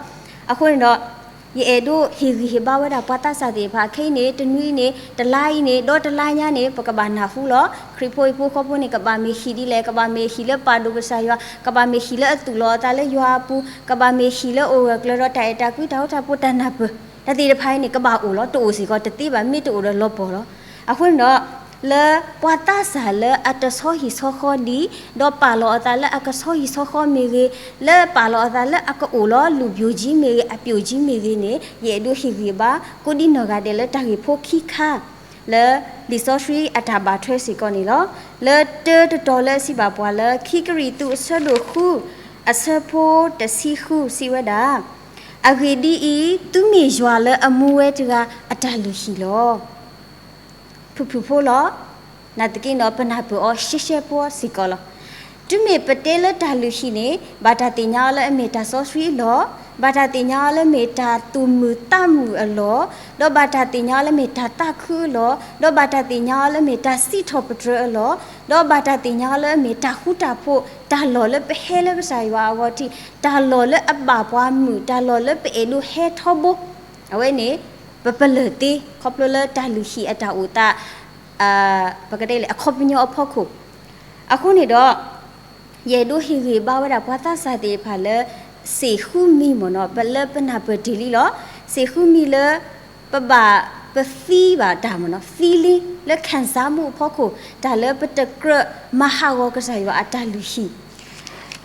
အဃိန့ၣ်ဒီး ယအဲၣ်ဒိးဟ့ၣ်ဂံၢ်ဟ့ၣ်ဘါဝဲဒၣ်ပှၤသးစၢ်သ့ၣ်တဖၣ် ခဲအံၤန့ၣ် တနွံအံၤန့ၣ် တလါအံၤန့ၣ် ဒီးတလါညါန့ၣ် ပကဘၣ်နၢ်ဟူလီၤ. ခရံာ်ဖိဟံၣ်ဖိဃီဖိန့ၣ် ကဘၣ်မ့ၢ်ဟံၣ်ဒ်လဲၣ်, ကဘၣ်မ့ၢ်ဟံၣ်လၢပာ်ဒိၣ်ကစၢ်ယွၤ, ကဘၣ်မ့ၢ်ဟံၣ်လၢအသူၣ်လီၤအသးလၢယွၤအပူၤ, ကဘၣ်မ့ၢ်ဟံၣ်လၢအိၣ်ဂၢၢ်ကျၢၤဒီးတၢ်အဲၣ်တၢ်ကွံ တၢ်ဃူတၢ်ဖိး တၢ်နၢ်ပၢၢ်, တၢ်သ့ၣ်တဖၣ်အံၤန့ၣ် ကဘၣ်အိၣ်လီၤ. တအိၣ်စ့ၢ်ကီးတသ့ဘၣ်, မ့ၢ်တအိၣ်ဒီးလီၤပှီၢ်လီၤ. အဃိန့ၣ်ဒီး လၢပှၤသးစၢ်လၢအတဆီဟံၣ်ဆီဃီဒံး, ဒီးပာ်လီၤအသးလၢအကဆီဟံၣ်ဆီဃီမ့ၢ်ဂ့ၤ, လၢပာ်လီၤအသးလၢအကအိၣ်လီၤ လူၤပျိၣ်ကၠံမ့ၢ်ဂ့ၤ, အပျိၣ်ကၠံမ့ၢ်ဂ့ၤန့ၣ် ယအဲၣ်ဒိးဟ့ၣ်ဂံၢ်ဘါ ကိးဒံနီၢ်ဂၤဒဲးလၢတၢ်ဂ့ၢ်ဖိခံခါ လၢလံာ်စီဆှံအတၢ်ဘၣ်ထွဲစ့ၢ်ကီးန့ၣ်လီၤ. လၢတၢတတီၤလၢအစံးဘၣ်ပှၤလၢ ခံကရံၣ်သူးအဆၢဒိၣ်ဃု အဆၢဖိတဆံဃုစံးဝဲဒၣ်, အဂ့ၢ်ဒ်အံၤ, သုမ့ၢ်ယွၤလၢအမူဝဲတဂၤအတၢ်လုၢ်ဟံၣ်လီၤ. ဖုၣ်ဖုၣ်ဖိလီၤ. နာ်သက့ဒီး ပနၢ်ပၢၢ်အီၤရှဲရှဲဖိစ့ၢ်ကီးလီၤ. တုၤမ့ၢ်ပတဲလၢတၢ်လုၢ်ဟံၣ်န့ၣ် ဘၣ်တၢ်သ့ၣ်ညါအီၤလၢအမ့ၢ်တၢ်စီဆှံလီၤ. ဘၣ်တၢ်သ့ၣ်ညါအီၤလၢမ့ၢ်တၢ်သူၣ်မုာ်သးမုာ်အလီၢ်, ဒီးဘၣ်တၢ်သ့ၣ်ညါအီၤလၢမ့ၢ်တၢ်သးခုအလီၢ်, ဒီးဘၣ်တၢ်သ့ၣ်ညါအီၤလၢမ့ၢ်တၢ်စံးထီၣ်ပတြၢၤအလီၢ်, ဒီးဘၣ်တၢ်သ့ၣ်ညါအီၤလၢမ့ၢ်တၢ်ဃူတၢ်ဖိး, တၢ်လီၢ်လၢပဟဲလၢကစၢ်ယွၤအဂီၢ်ထံး, တၢ်လီၢ်လၢအဘၣ်ပှၤမုာ်, တၢ်လီၢ်လၢပအဲၣ်ဒိးဟဲထီဘိ, အဝဲန့ၣ် ပပလၢၢ်သ့ ခီဖျိလၢတၢ်လုၢ်ဟံၣ်အတၢ်အိၣ်သး ပကတဲလၢအခီပညီအဖီခိၣ်. အဃိန့ၣ်ဒီး ယအဲၣ်ဒိးဟ့ၣ်ဂံၢ်ဘါဝဲဒၣ်ပှၤသးစၢ်သ့ၣ်တဖၣ်လၢ စ့ၣ်ဃုမံမ့ၢ်နီၤ, ပလၢပနၢ်ပၢၢ်တ့ၢ်လံလီၤ. စ့ၣ်ဃုမံလၢ ပဘၣ်ပသံဘၣ်တၢ်မ့ၢ်နီၤ, သံလံလၢ ခံစားမှု အဖီခိၣ်, တၢ်လၢပတကြၢးမၤဟးဂီၤကစၢ်ယွၤအတၢ်လုၢ်ဟံၣ်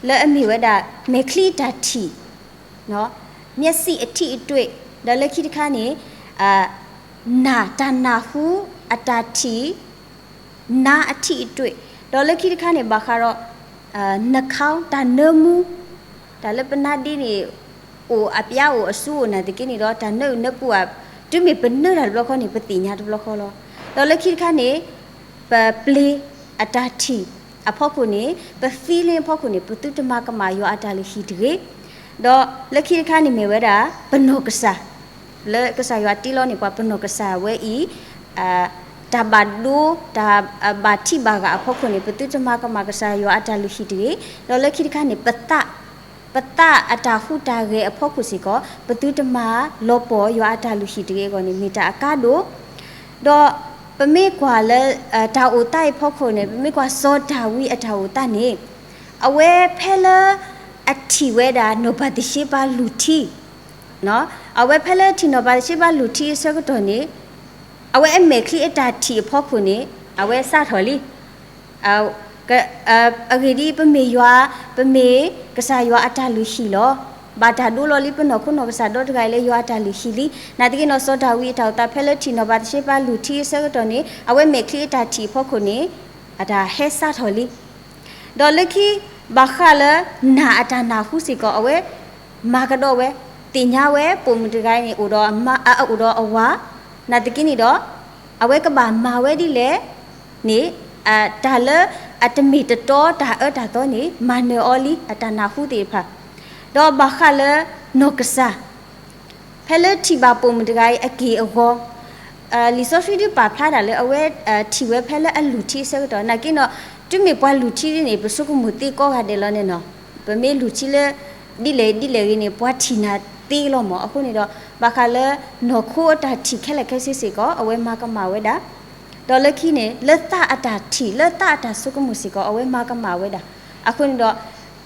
လၢအမ့ၢ်ဝဲဒၣ် မဲာ်ချံအတၢ်ထံၣ် မျက်စိအထီအတွေ့, ဒီးလၢခံတခါန့ၣ် နာ် တၢ်နၢ်ဟူအတၢ်ထံၣ်, နာ် အထီအတွေ့, ဒီးလၢခံတခါန့ၣ် ဘၣ်ဃးဒီး နှာခေါင်း တၢ်နၢမူ, တၢ်လၢပနါဒ့န့ၣ် အိၣ်အပျါအိၣ်အစူအိၣ်နာ်သက့န့ၣ်ဒီး တၢ်နၢအုၣ်နၢပူၤဧါ, တုၤမ့ၢ်ပနၢတၢ်တဘျီဃီန့ၣ် ပသ့ၣ်ညါတဘျီဃီလီၤ. ဒီးလၢခံတခါန့ၣ် ပပျ့ၤအတၢ်ထံၣ်အဖီခိၣ်န့ၣ်, ပသံလ့အဖီခိၣ်န့ၣ် ပသုတမၤကမၣ်ယွၤအတၢ်လုၢ်ဟံၣ်တဂ့ၤ. ဒီးလၢခံတခါန့ၣ်မ့ၢ်ဝဲဒၣ် ပနီၢ်ကစၢ်, လၢကစၢ်ယွၤတ့လီၤန့ၢ်ပှၤပနီၢ်ကစၢ်ဝဲအံၤ တၢ်ဘၣ်ဒိ တၢ်ဘၣ်ထံၣ်ဘၣ်ဂၤအဖီခိၣ်န့ၣ် ပသုတမၤကမၣ်ကစၢ်ယွၤအတၢ်လုၢ်ဟံၣ်တဂ့ၤ. ဒီးလၢခံတခါန့ၣ် ပသး, ပသးအတၢ်ဟူးတၢ်ဂဲၤအဖီခိၣ်စ့ၢ်ကီး ပသုတမၤလီၤပှီၢ်ယွၤအတၢ်လုၢ်ဟံၣ်တဂ့ၤအဂီၢ်န့ၣ် မ့ၢ်တၢ်အကါဒိၣ်. ဒီးပမ့ၢ်ကွၢ်လၢ တၢ်အိၣ်သးအံၤအဖီခိၣ်န့ၣ် ပမ့ၢ်ကွၢ်စီၤဒၤဝံးအတၢ်အိၣ်သးန့ၣ် အဝဲဖဲလၢ အထံၣ်ဝဲဒၣ်နီၢ်ဘၤသရှ့ဘၤလုၢ်ထံ အဝဲဖဲလၢထံၣ်နီၢ်ဘၤသရှ့ဘၤလုၢ်ထံအဆၢကတီၢ်န့ၣ် အဝဲအမဲာ်ချံအတၢ်ထံၣ်အဖီခိၣ်န့ၣ် အဝဲစးထီၣ်လံ. အဂ့ၢ်ဒ်အံၤ, ပမ့ၢ်ယွၤ, ပမ့ၢ်ကစၢ်ယွၤအတၢ်လုၢ်ဟံၣ်လီၤ. ဘၣ်တၢ်ဒိလီၤလံပနီၢ်ခိနီၢ်ကစၢ်ဒီတဂၤအံၤလၢယွၤအတၢ်လုၢ်ဟံၣ်လံ. နာ်သက့နီၢ် စီၤဒၤဝံးအတၢ်အိၣ်သးဖဲလၢထံၣ်နီၢ်ဘၤသရှ့ဘၤလုၢ်ထံအဆၢကတီၢ်န့ၣ် အဝဲမဲာ်ချံအတၢ်ထံၣ်အဖီခိၣ်န့ၣ် အတၢ်ဟဲစးထီၣ်လံ. ဒီးလၢခံ ဘၣ်ဃးလၢ နာ်အတၢ်နၢ်ဟူစ့ၢ်ကီး အဝဲမၤကဒီးဝဲ, သ့ၣ်ညါဝဲ ပိာ်မုၣ်တဂၤအံၤန့ၣ် အိၣ်ဒီးအမါ, အအိၣ်ဒီးအဝၤ, နာ်သက့န့ၣ်ဒီး အဝဲကဘၣ်မၤဝဲဒ်လဲၣ်န့ၣ် တၢ်လၢအတမ့ၢ်တတီတၢ်အၢတၢ်သီန့ၣ် မၤနၢၤအီၤလံ အတၢ်နၢ်ဟူသ့ၣ်တဖၣ်. ဒီးဘၣ်ဃးလၢ နီၢ်ကစၢ် ဖဲလၢထံၣ်ဘၣ်ပိာ်မုၣ်တဂၤအံၤအက့ၢ်အဂီၤ, လံာ်စီဆှံဒုးပာ်ဖျါတၢ်လၢအဝဲထံၣ်ဝဲဖဲလၢအလုၢ်ထံအဆၢကတီၢ်, နာ်သက့နီၢ် တုၤမ့ၢ်ပှၤလုၢ်ထံန့ၣ် ပဆိကမိၣ်သ့ကိးဂၤဒဲးလီၤန့ၣ်နီၢ်, ပမ့ၢ်လုၢ်ထံလၢ ဒ်လဲၣ်ဒ်လဲၣ်ဂ့ၤန့ၣ် ပှၤထံၣ်နၤသ့လီၤမၢ်. အဃိန့ၣ်ဒီး ဘၣ်ဃးလၢ နီၢ်ခိအတၢ်ထံၣ်ခဲလၢာ်ခဲဆ့စ့ၢ်ကီး အဝဲမၤကမၣ်ဝဲဒၣ် ဒီးလၢခံန့ၣ် လၢသးအတၢ်ထံၣ် လၢသးအတၢ်ဆိကမိၣ်စ့ၢ်ကီး အဝဲမၤကမၣ်ဝဲဒၣ်. အဃိန့ၣ်ဒီး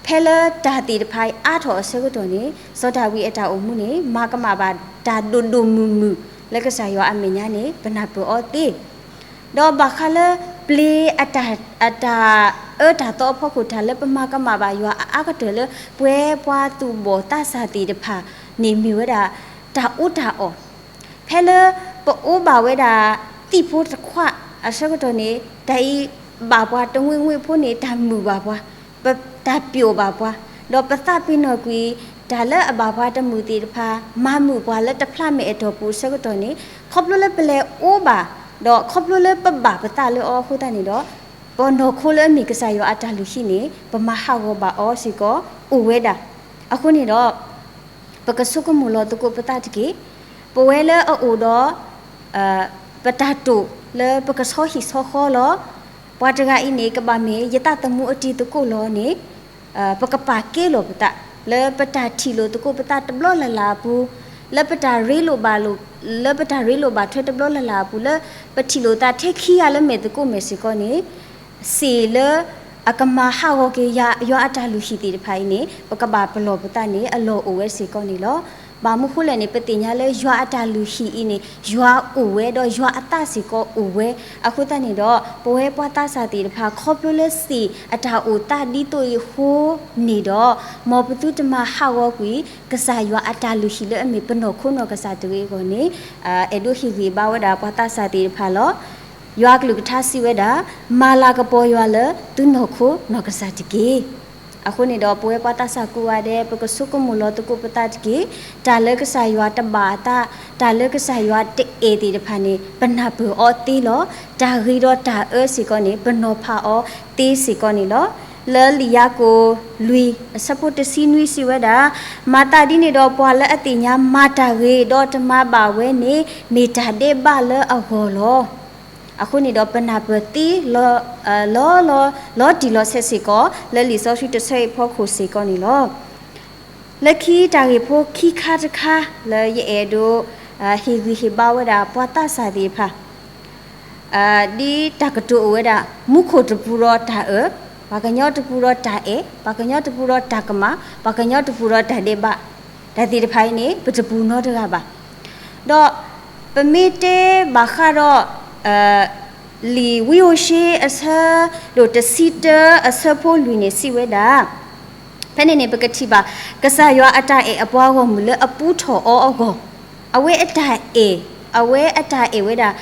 ဖဲလၢတၢ်သ့ၣ်တဖၣ်အံၤအါထီၣ်အဆၢကတီၢ်န့ၣ် စီၤဒၤဝံးအတၢ်အိၣ်မူန့ၣ် မၤကမၣ်ဘၣ်တၢ်ဒိၣ်ဒိၣ်မုၢ်မုၢ် လၢကစၢ်ယွၤအမဲာ်ညါန့ၣ် ပနၢ်ပၢၢ်အီၤသ့. ဒီးဘၣ်ဃးလၢ ပျ့ၤအတၢ်, အတၢ်အၢတၢ်သီအဖီခိၣ် တၢ်လၢပမၤကမၣ်ဘၣ်ယွၤအအါကတၢၢ်လၢ ပဝဲပှၤသူၣ်ဘီၣ်သးစၢ်သ့ၣ်တဖၣ်န့ၣ် မ့ၢ်ဝဲဒၣ် တၢ်အူတၢ်အီၣ် ဖဲလၢပအိၣ်ဘၣ်ဝဲဒၣ် သံၣ်ဖိတခွးအဆၢကတီၢ်န့ၣ် တၢ်အံၤဘၣ်ပှၤတမှံၤမှံၤဖိန့ၣ် တၢ်မုာ်ဘၣ်ပှၤ, တၢ်ပျိာ်ဘၣ်ပှၤ, ဒီးပသးပ့ၤနီၣ်ကွံာ် တၢ်လၢအဘၣ်ပှၤတမုာ်သ့ၣ်တဖၣ် မၤမုာ်ပှၤလၢတဖျါမဲာ်အတီၢ်ပူၤအဆၢကတီၢ်န့ၣ် ခီဖျိလၢပလဲၤအိၣ်ဘၣ် ဒီးခီဖျိလၢပဘၣ်ပသးလၢအီၤအဃိသတးန့ၣ်ဒီး ပနီၢ်ခိလၢအမ့ၢ်ကစၢ်ယွၤအတၢ်လုၢ်ဟံၣ်န့ၣ် ပမၤဟးဂီၤဘၣ်အီၤစ့ၢ်ကီးအိၣ်ဝဲဒၣ်. အဃိန့ၣ်ဒီး ပကဆိကမိၣ်လီၤသကိးပသးတက့ၢ်. ပဝဲလၢအအိၣ်ဒီး ပတၢ်တိာ်လၢပကဆီဟံၣ်ဆီဃီလီၤ. ပှၤတဂၤအံၤန့ၣ် ကဘၣ်မ့ၢ်ယသးသမူအတံၤသကိးလီၤန့ၣ် ပကပာ်ကဲလီၤပသး လၢပတၢ်ထံၣ်လိာ်သကိးပသးတဘျီလၢ်လၢ်အပူၤ, လၢပတၢ်ရ့လိာ်ဘၣ်လိာ်, လၢပတၢ်ရ့လိာ်ဘၣ်ထွဲတဘျီလၢ်လၢ်အပူၤ, လၢပထံၣ်လိာ်သးထဲခံဂၤလၢမဲာ်သကိးမဲာ်စ့ၢ်ကီးန့ၣ် စ့ၢ်လၢအကမၤဟးဂီၤက့ၤယွၤအတၢ်လုၢ်ဟံၣ်သ့ၣ်တဖၣ်အံၤန့ၣ် ပကဘၣ်ပလီၢ်ပသးန့ၣ် အလီၢ်အိၣ်ဝဲစ့ၢ်ကီးန့ၣ်လီၤ. ဘၣ်မနုၤဃိလဲၣ်န့ၣ် ပသ့ၣ်ညါလၢယွၤအတၢ်လုၢ်ဟံၣ်အံၤန့ၣ် ယွၤအိၣ်ဝဲဒီးယွၤအသးစ့ၢ်ကီးအိၣ်ဝဲ. အဃိသတးန့ၣ်ဒီး ပဝဲပှၤသးစၢ်သ့ၣ်တဖၣ် ခီဖျိလၢစ့ၢ်အတၢ်အိၣ်သးဒ်သိးအံၤအဃိန့ၣ်ဒီး မ်ပသုတမၤဟးဂီၤကွံာ် ကစၢ်ယွၤအတၢ်လုၢ်ဟံၣ်လၢအမ့ၢ်ပနီၢ်ခိနီၢ်ကစၢ်တဂ့ၤအဂီၢ်န့ၣ် အဲၣ်ဒိးဟ့ၣ်ဂံၢ်ဘါဝဲဒၣ်ပှၤသးစၢ်သ့ၣ်တဖၣ်လီၤ. ယွၤကလုၢ်ကထါစံးဝဲဒၣ်, မၤလၤကပီၤယွၤလၢသုနီၢ်ခိနီၢ်ကစၢ်တက့ၢ်. အဃိန့ၣ်ဒီး ပဝဲပှၤသးစၢ်ကိးဂၤဒဲး ပကဆိကမိၣ်လီၤသကိးပသးတက့ၢ်. တၢ်လၢကစၢ်ယွၤတဘၣ်အသး, တၢ်လၢကစၢ်ယွၤတအဲၣ်သ့ၣ်တဖၣ်န့ၣ် ပနၢ်ပၢၢ်အီၤသ့လီၤ. တၢ်ဂ့ၤဒီးတၢ်အၢစ့ၢ်ကီးန့ၣ် ပနီၤဖးအီၤသ့စ့ၢ်ကီးန့ၣ်လီၤ. လၢလံာ်ယၤကိာ်လွံၢ်အဆၢဖိတဆံနွံစံးဝဲဒၣ်, မၤသးဒ်န့ၣ်ဒီးပှၤလၢအသ့ၣ်ညါမၤတၢ်ဂ့ၤဒီးတမၤဘၣ်ဝဲန့ၣ် မ့ၢ်တၢ်ဒဲးဘးလၢအဂီၢ်လီၤ. အဃိန့ၣ်ဒီးပနၢ်ပၢၢ်သ့လီၤ လီၤလီၤ လီၤတံၢ်လီၤဆဲးစ့ၢ်ကီး လၢလံာ်စီဆှံတဆၢအံၤအဖီခိၣ်စ့ၢ်ကီးန့ၣ်လီၤ. လၢခံတၢ်ဂ့ၢ်ဖိခံခါတခါ လၢယအဲၣ်ဒိး ဟ့ၣ်ဂံၢ်ဟ့ၣ်ဘါဝဲဒၣ်ပှၤသးစၢ်သ့ၣ်တဖၣ် ဒ်တၢ်ကတိၤအိၣ်ဝဲဒၣ် မူခိၣ်တပူၤဒီးတၢ်အၢၣ်, ပှၤကညီတပူၤဒီးတၢ်အဲၣ်, ပှၤကညီတပူၤဒီးတၢ်ကမၣ်, ပှၤကညီတပူၤဒီးတၢ်ဒဲးဘး, တၢ်သ့ၣ်တဖၣ်အံၤန့ၣ် ပတပူၤနီတဂၤဘၣ်. ဒီးပမ့ၢ်တဲဘၣ်ဃးဒီး လံာ်ဝံဧိၤၡ့အဆၢဒိၣ်တဆံတၢအဆၢဖိလွံၢ်န့ၣ်စံးဝဲဒၣ်, ဖဲန့ၣ်န့ၣ် ပကထံၣ်ဘၣ် ကစၢ်ယွၤအတၢ်အဲၣ်အပှၤဂီၢ်မုၢ်လၢအပူထီၣ်အီၤအဂီၢ်, အဝဲအတၢ်အဲၣ်, အဝဲအတၢ်အဲၣ်ဝဲဒၣ်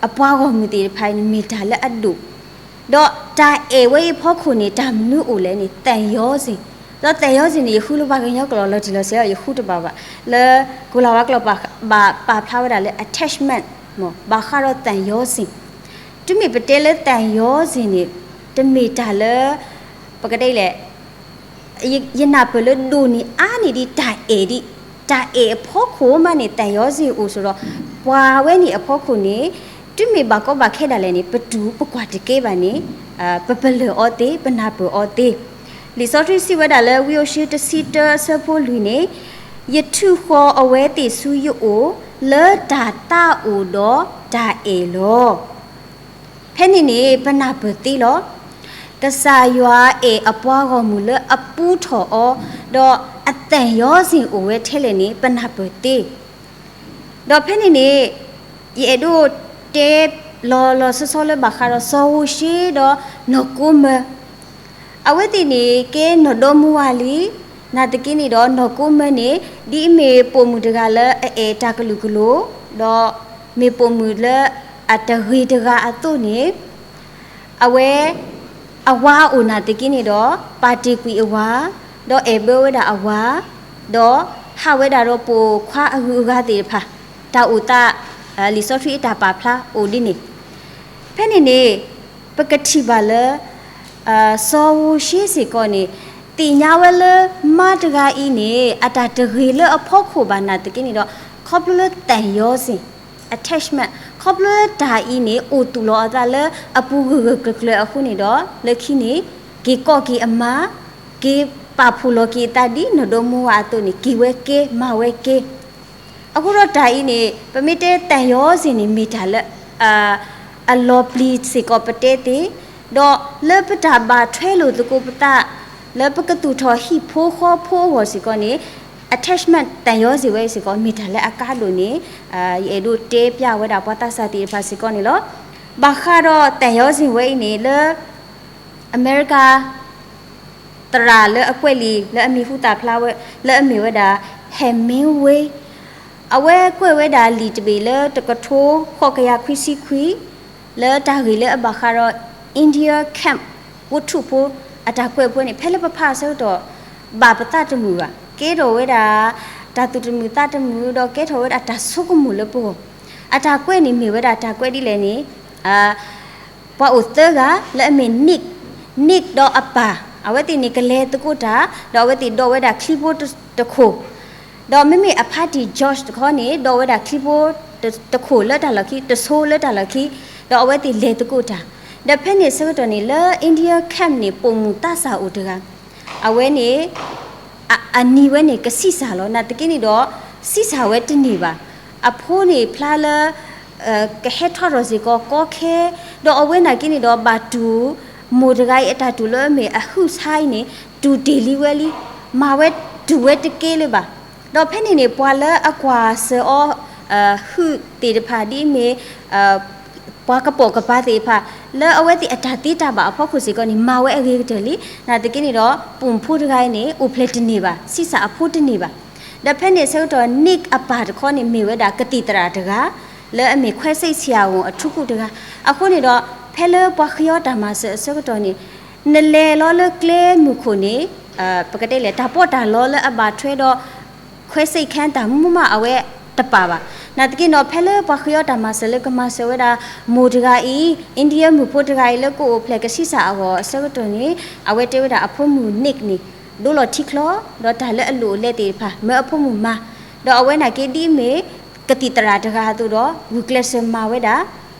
အပှၤဂီၢ်မုၢ်သ့ၣ်တဖၣ်န့ၣ် မ့ၢ်တၢ်လၢအဒိၣ်, ဒီးတၢ်အဲၣ်ဝဲအံၤအဖီခိၣ်န့ၣ် တၢ်မနုၤအိၣ်လဲၣ်န့ၣ် သၣ်ယီၤစ့ၢ်, ဒီးသၣ်ယီၤစ့ၢ်န့ၣ် ယဃုလိပှၤကညီကျိာ်လီၤတံၢ်လီၤဆဲး ယဃုတဘၣ်ဘၣ်, လၢကိၤလၤဝါကျိာ်ဘၣ်ပာ်ဖျါဝဲဒၣ်လၢ attachment မ့ၢ်ဘၣ်ဃးဒီးသၣ်ယီၤစ့ၢ်, တုၤမ့ၢ်ပတဲလၢသၣ်ယီၤစ့ၢ်န့ၣ် တမ့ၢ်တၢ်လၢ ပကတဲလဲၣ် ယနၢ်ပၢၢ်လၢဒိၣ်န့ၢ်အါန့ၢ်ဒံးတၢ်အဲၣ်ဒံး, တၢ်အဲၣ်အဖီခိၣ်မးန့ၣ် သၣ်ယီၤစ့ၢ်အိၣ်ဆိးဒီး ပှၤဝဲန့ၣ်အဖီခိၣ်န့ၣ် တုၤမ့ၢ်ဘၣ်ကီဘၣ်ခဲဒၣ်လဲာ်န့ၣ် ပတူၢ်ပကွၢ်တကဲဘၣ်န့ၣ် ပပလၢၢ်အီၤသ့ ပနၢ်ပၢၢ်အီၤသ့. လံာ်စီဆှံစံးဝဲဒၣ်လၢ ဝံဧိၤၡ့တဆံတၢအဆၢဖိလွံၢ်န့ၣ်, ယထုးဃီၤအဝဲသ့ၣ်ဆူယအိၣ် လၢတၢ်သးအိၣ်ဒီးတၢ်အဲၣ်လီၤ. ဖဲန့ၣ်န့ၣ် ပနၢ်ပၢၢ်သ့လီၤ. ကစၢ်ယွၤအဲၣ်အပှၤဂီၢ်မုၢ်လၢအပူထီၣ်အီၤ, ဒီးအသၣ်ယီၤစ့ၢ်အိၣ်ဝဲထဲလဲၣ်န့ၣ် ပနၢ်ပၢၢ်သ့. ဒီးဖဲန့ၣ်န့ၣ် ယအဲၣ်ဒိးတဲလီၤလီၤဆီဆီလၢဘၣ်ဃးဒီးစီၤဧိၤၡ့ဒီးနီၢ်ကိမၢၤ အဝဲသ့ၣ်န့ၣ် ကဲနီၢ်ဒီမါဝၤလံ, နာ်သက့န့ၣ်ဒီး နီၢ်ကိမၢၤန့ၣ် ဒ်အမ့ၢ်ပိာ်မုၣ်တဂၤလၢအအဲၣ်တၢ်ကလုာ်ကလိၤ, ဒီးမ့ၢ်ပိာ်မုၣ်လၢအတဂ့ၤတဂၤအသိးန့ၣ်, အဝဲ အဝၤအိၣ်နာ်သက့န့ၣ်ဒီး ပာ်တ့ၢ်ကွံာ်အဝၤ, ဒီးအဲၣ်ဘၢဝဲဒၣ်အဝၤ, ဒီးဟးဝဲဒၣ်ဒီးပိာ်ခွါအဂုၤအဂၤသ့ၣ်တဖၣ်, တၢ်အိၣ်သး လံာ်စီဆှံအတၢ်ပာ်ဖျါအိၣ်ဒ်န့ၣ် ဖဲန့ၣ်န့ၣ် ပကထံၣ်ဘၣ်လၢ စီၤဧိၤၡ့စ့ၢ်ကီးန့ၣ် သ့ၣ်ညါဝဲလၢမါတဂၤအံၤန့ၣ် အတၢ်တဂ့ၤလၢအဖီခိၣ်ဘၣ်နာ်သက့န့ၣ်ဒီး ခီဖျိလၢသၣ်ယီၤစ့ၢ် attachment ခီဖျိလၢတၢ်အံၤန့ၣ် အိၣ်သူၣ်လီၤအသးလၢအပူၤဂၢၢ်ဂၢၢ်ကျၢၤကျၢၤအဃိန့ၣ်ဒီး လၢခံန့ၣ် က့ၤကိးက့ၤအမါ, က့ၤပာ်ဖှိၣ်လီၤက့ၤအသးဒ်နီၢ်ဒီမါဝၤအသိးန့ၣ် က့ၤဝဲက့ၤမၤဝဲက့ၤ အဃိဒီးတၢ်အံၤန့ၣ် ပမ့ၢ်တဲသၣ်ယီၤစ့ၢ်န့ၣ် မ့ၢ်တၢ်လၢ အလီၤပျံၤစ့ၢ်ကီးပတဲသ့, ဒီးလၢပတၢ်ဘၣ်ထွဲလိာ်သကိးပသး လၢပကသူၣ်ထီၣ်ဟံၣ်ဖိဃီဖိအဂီၢ်စ့ၢ်ကီးန့ၣ် attachment သၣ်ယီၤစ့ၢ်ဝဲစ့ၢ်ကီး မ့ၢ်တၢ်လၢအကါဒိၣ်န့ၣ် ယအဲၣ်ဒိးတဲပျးဝဲဒၣ်ပှၤသးစၢ်သ့ၣ်တဖၣ်စ့ၢ်ကီးန့ၣ်လီၤ. ဘၣ်ဃးဒီးသၣ်ယီၤစ့ၢ်ဝဲအံၤန့ၣ် လၢ အမဲရကၤ သရၣ်လၢအကွဲးလံာ်လၢအမံၤဟူသၣ်ဖျါဝဲ လၢအမ့ၢ်ဝဲဒၣ် Hemingway အဝဲကွဲးဝဲဒၣ်လံာ်တဘ့ၣ်လၢတကထိဃိးကယၤခွံဆံခွံ လၢတၢ်ဂ့ၢ်လၢအဘၣ်ဃးဒီး India Camp ဝထူၣ်ဖိ အတၢ်ကွဲးဖိန့ၣ် ဖဲလၢပဖးအဆၢကတီၢ် ဘၣ်ပသးတမုာ်ဘၣ် ကဲထီၣ်ဝဲဒၣ် တၢ်သူၣ်တမုာ်သးတမုာ် ဒီးကဲထီၣ်ဝဲဒၣ်တၢ်ဆိကမိၣ်လၢပဂီၢ် အတၢ်ကွဲးန့ၣ်မ့ၢ်ဝဲဒၣ်တၢ်ကွဲးဒ်လဲၣ်န့ၣ် ပှၤအိၣ်သၢဂၤလၢအမ့ၢ် Nick, Nick ဒီးအပၢ် အဝဲသ့ၣ်န့ၣ်ကလဲၤသကိးတၢ် ဒီးအဝဲသ့ၣ်ဒိးဝဲဒၣ်ချံဖိတခိၣ် ဒီးမ့မ့ၢ်အဖါတံၢ် George တခီန့ၣ် ဒိးဝဲဒၣ်ချံဖိတခိၣ်လၢတၢ်လီၢ်ခံ တဆိလၢတၢ်လီၢ်ခံ ဒီးအဝဲသ့ၣ်လဲၤသကိးတၢ် ဒီးဖဲန့ၣ်ဆၢကတီၢ်န့ၣ် လၢ India Camp န့ၣ် ပိာ်မုၣ်သးစၢ်အိၣ်တဂၤ အဝဲန့ၣ် အနံၤဝဲန့ၣ် ကဆံးစၢ်လီၤ နာ်သက့န့ၣ်ဒီး ဆံးစၢ်ဝဲတန့ၢ်ဘၣ်. အဖိန့ၣ်ဖျါလၢ ကဟဲထီၣ်ထီၣ်စ့ၢ်ကီးကီခဲ ဒီးအဝဲနာ်က့န့ၣ်ဒီး ဘၣ်တူၢ် မိၢ်တဂၤအံၤအတၢ်တူၢ်လၢအမ့ၢ်အဟုၣ်ဆါအံၤန့ၣ် တူၢ်တ့ၢ်လံဝဲလံ မၤဝဲတူၢ်ဝဲတက့ၢ်လၢၤဘၣ်. ဒီးဖဲန့ၣ်န့ၣ် ပှၤလၢအကွၢ်စၢၤအီၤ ဟုၣ်သ့ၣ်တဖၣ်ဒ်အမ့ၢ် ပှၤကပိာ်ကပၤသ့ၣ်တဖၣ် လၢအဝဲသ့ၣ်အတၢ်သ့တၢ်ဘၣ်အဖီခိၣ်စ့ၢ်ကီးန့ၣ် မၤဝဲအဂ့ၤကတၢၢ်လံ. နာ်သက့န့ၣ်ဒီး ပိာ်မုၣ်ဖိတဂၤအံၤန့ၣ် အိၣ်ဖျဲၣ်တန့ၢ်ဘၣ် ဆံးစၢ်အဖိတန့ၢ်ဘၣ်. ဒီးဖဲန့ၣ်ဆၢကတီၢ် Nick အပၢ်တခီန့ၣ် မ့ၢ်ဝဲဒၣ်ကသံၣ်သရၣ်တဂၤ လၢအမ့ၢ်ခွဲစိတ်ဆရာဝန်အထူးကုတဂၤ အဃိန့ၣ်ဒီး ဖဲလၢပှၤဃ့အီၤတၢ်မၤစၢၤအဆၢကတီၢ်န့ၣ် နလဲၤလီၤလၢကျဲမုၢ်ခိၣ်န့ၣ် ပကတဲလဲၣ် တၢ်ပီးတၢ်လီလၢအဘၣ်ထွဲဒီး ခွဲစိတ်ခန်း တၢ်မူမး အဝဲ တပာ်ဘၣ်. နာ်သက့ဒီး ဖဲလၢပှၤဃ့အီၣ်တၢ်မၤစၢၤလၢကမၤစၢၤဝဲဒၣ် မိၢ်တဂၤအံၤ, India မုၣ်ဖိတဂၤအံၤလၢကအိၣ်ဖျဲၣ်ကဆံးစၢ်အဂီၢ်အဆၢကတီၢ်န့ၣ်, အဝဲတဲဝဲဒၣ်အဖိမုၣ် Nick န့ၣ် ဒိလီၤထံချီ, ဒီးတၢ်လၢအလိၣ်အလဲသ့ၣ်တဖၣ် မၢအဖိမုၣ်မၤ, ဒီးအဝဲနာ်က့ဒ်အမ့ၢ် ကသံၣ်သရၣ်တဂၤအသိးဒီး ဂုာ်ကျဲးစၢးမၤဝဲဒၣ်